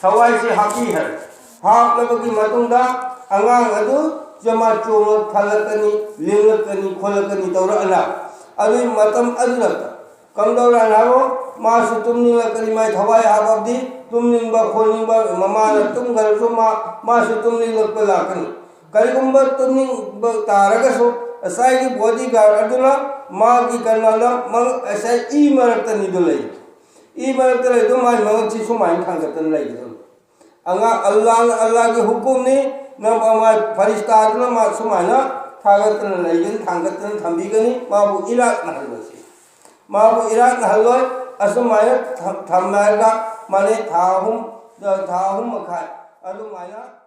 ꯊꯋꯥꯏꯁꯤ ꯍꯥꯞꯄꯤꯈ꯭ꯔꯦ꯫ ꯍꯥꯞꯂꯕꯒꯤ ꯃꯇꯨꯡꯗ ꯑꯉꯥꯡ ꯑꯗꯨ ꯆꯃꯥ ꯆꯣꯡꯉ ꯐꯜꯂꯛꯀꯅꯤ, ꯂꯤꯡꯂꯛꯀꯅꯤ, ꯈꯣꯠꯂꯛꯀꯅꯤ ꯇꯧꯔꯛꯑꯅ꯫ ꯑꯗꯨꯒꯤ ꯃꯇꯝ ꯑꯗꯨꯗ ꯀꯝꯗꯧꯔꯛꯑꯅ ꯍꯥꯏꯕꯣ? ꯃꯥꯁꯨ ꯇꯨꯝꯅꯤꯡꯂꯛꯀꯅꯤ, ꯃꯥꯏ ꯊꯋꯥꯏ ꯍꯥꯞꯄꯕꯗꯤ ꯇꯨꯝꯅꯤꯡꯕ ꯈꯣꯠꯅꯤꯡꯕ, ꯃꯃꯥꯅ ꯇꯨꯝꯈ꯭ꯔꯁꯨ ꯃꯥ, ꯃꯥꯁꯨ ꯇꯨꯝꯅꯤꯡꯂꯛꯄ ꯂꯥꯛꯀꯅꯤ꯫ ꯀꯔꯤꯒꯨꯝꯕ ꯇꯨꯝꯅꯤꯡꯕ ꯇꯥꯔꯒꯁꯨ ꯉꯁꯥꯏꯒꯤ ꯕꯣꯗꯤ ꯒꯥꯔꯗ ꯑꯗꯨꯅ ꯃꯥꯒꯤ ꯀꯩꯅꯣꯗ ꯃ-, ꯉꯁꯥꯏ ꯏ ꯃꯔꯛꯇꯅꯤꯗꯣ ꯂꯩ꯫ ꯏ ꯃꯔꯛꯇ ꯂꯩꯗꯣ ꯃꯥꯒꯤ ꯃꯉꯛꯁꯤ ꯁꯨꯃꯥꯏꯅ ꯊꯥꯡꯒꯠꯇꯅ ꯂꯩꯒꯗꯕꯅꯤ꯫ ꯑꯉꯥꯡ ꯑꯜꯂꯥꯍꯅ, ꯑꯜꯂꯥꯍꯒꯤ ꯍꯨꯀꯨꯝꯅꯤ꯫ ꯅꯪ ꯃꯥ ꯐꯔꯤꯁꯇꯥꯗꯨꯅ ꯃꯥ ꯁꯨꯃꯥꯏꯅ ꯊꯥꯒꯠꯇꯅ ꯂꯩꯒꯅꯤ, ꯊꯥꯡꯒꯠꯇꯅ ꯊꯝꯕꯤꯒꯅꯤ꯫ ꯃꯥꯕꯨ ꯏꯔꯥꯛꯅꯍꯜꯂꯣꯏꯁꯤ꯫ ꯃꯥꯕꯨ ꯏꯔꯥꯛꯅꯍꯜꯂꯣꯏ꯫ ꯑꯁꯨꯃꯥꯏꯅ ꯊꯝ-, ꯊꯝꯃꯒ ꯃꯥꯅꯦ ꯊꯥ ꯑꯍꯨꯝ, ꯊꯥ ꯑꯍꯨꯝ ꯃꯈꯥꯏ ꯑꯗꯨꯃꯥꯏꯅ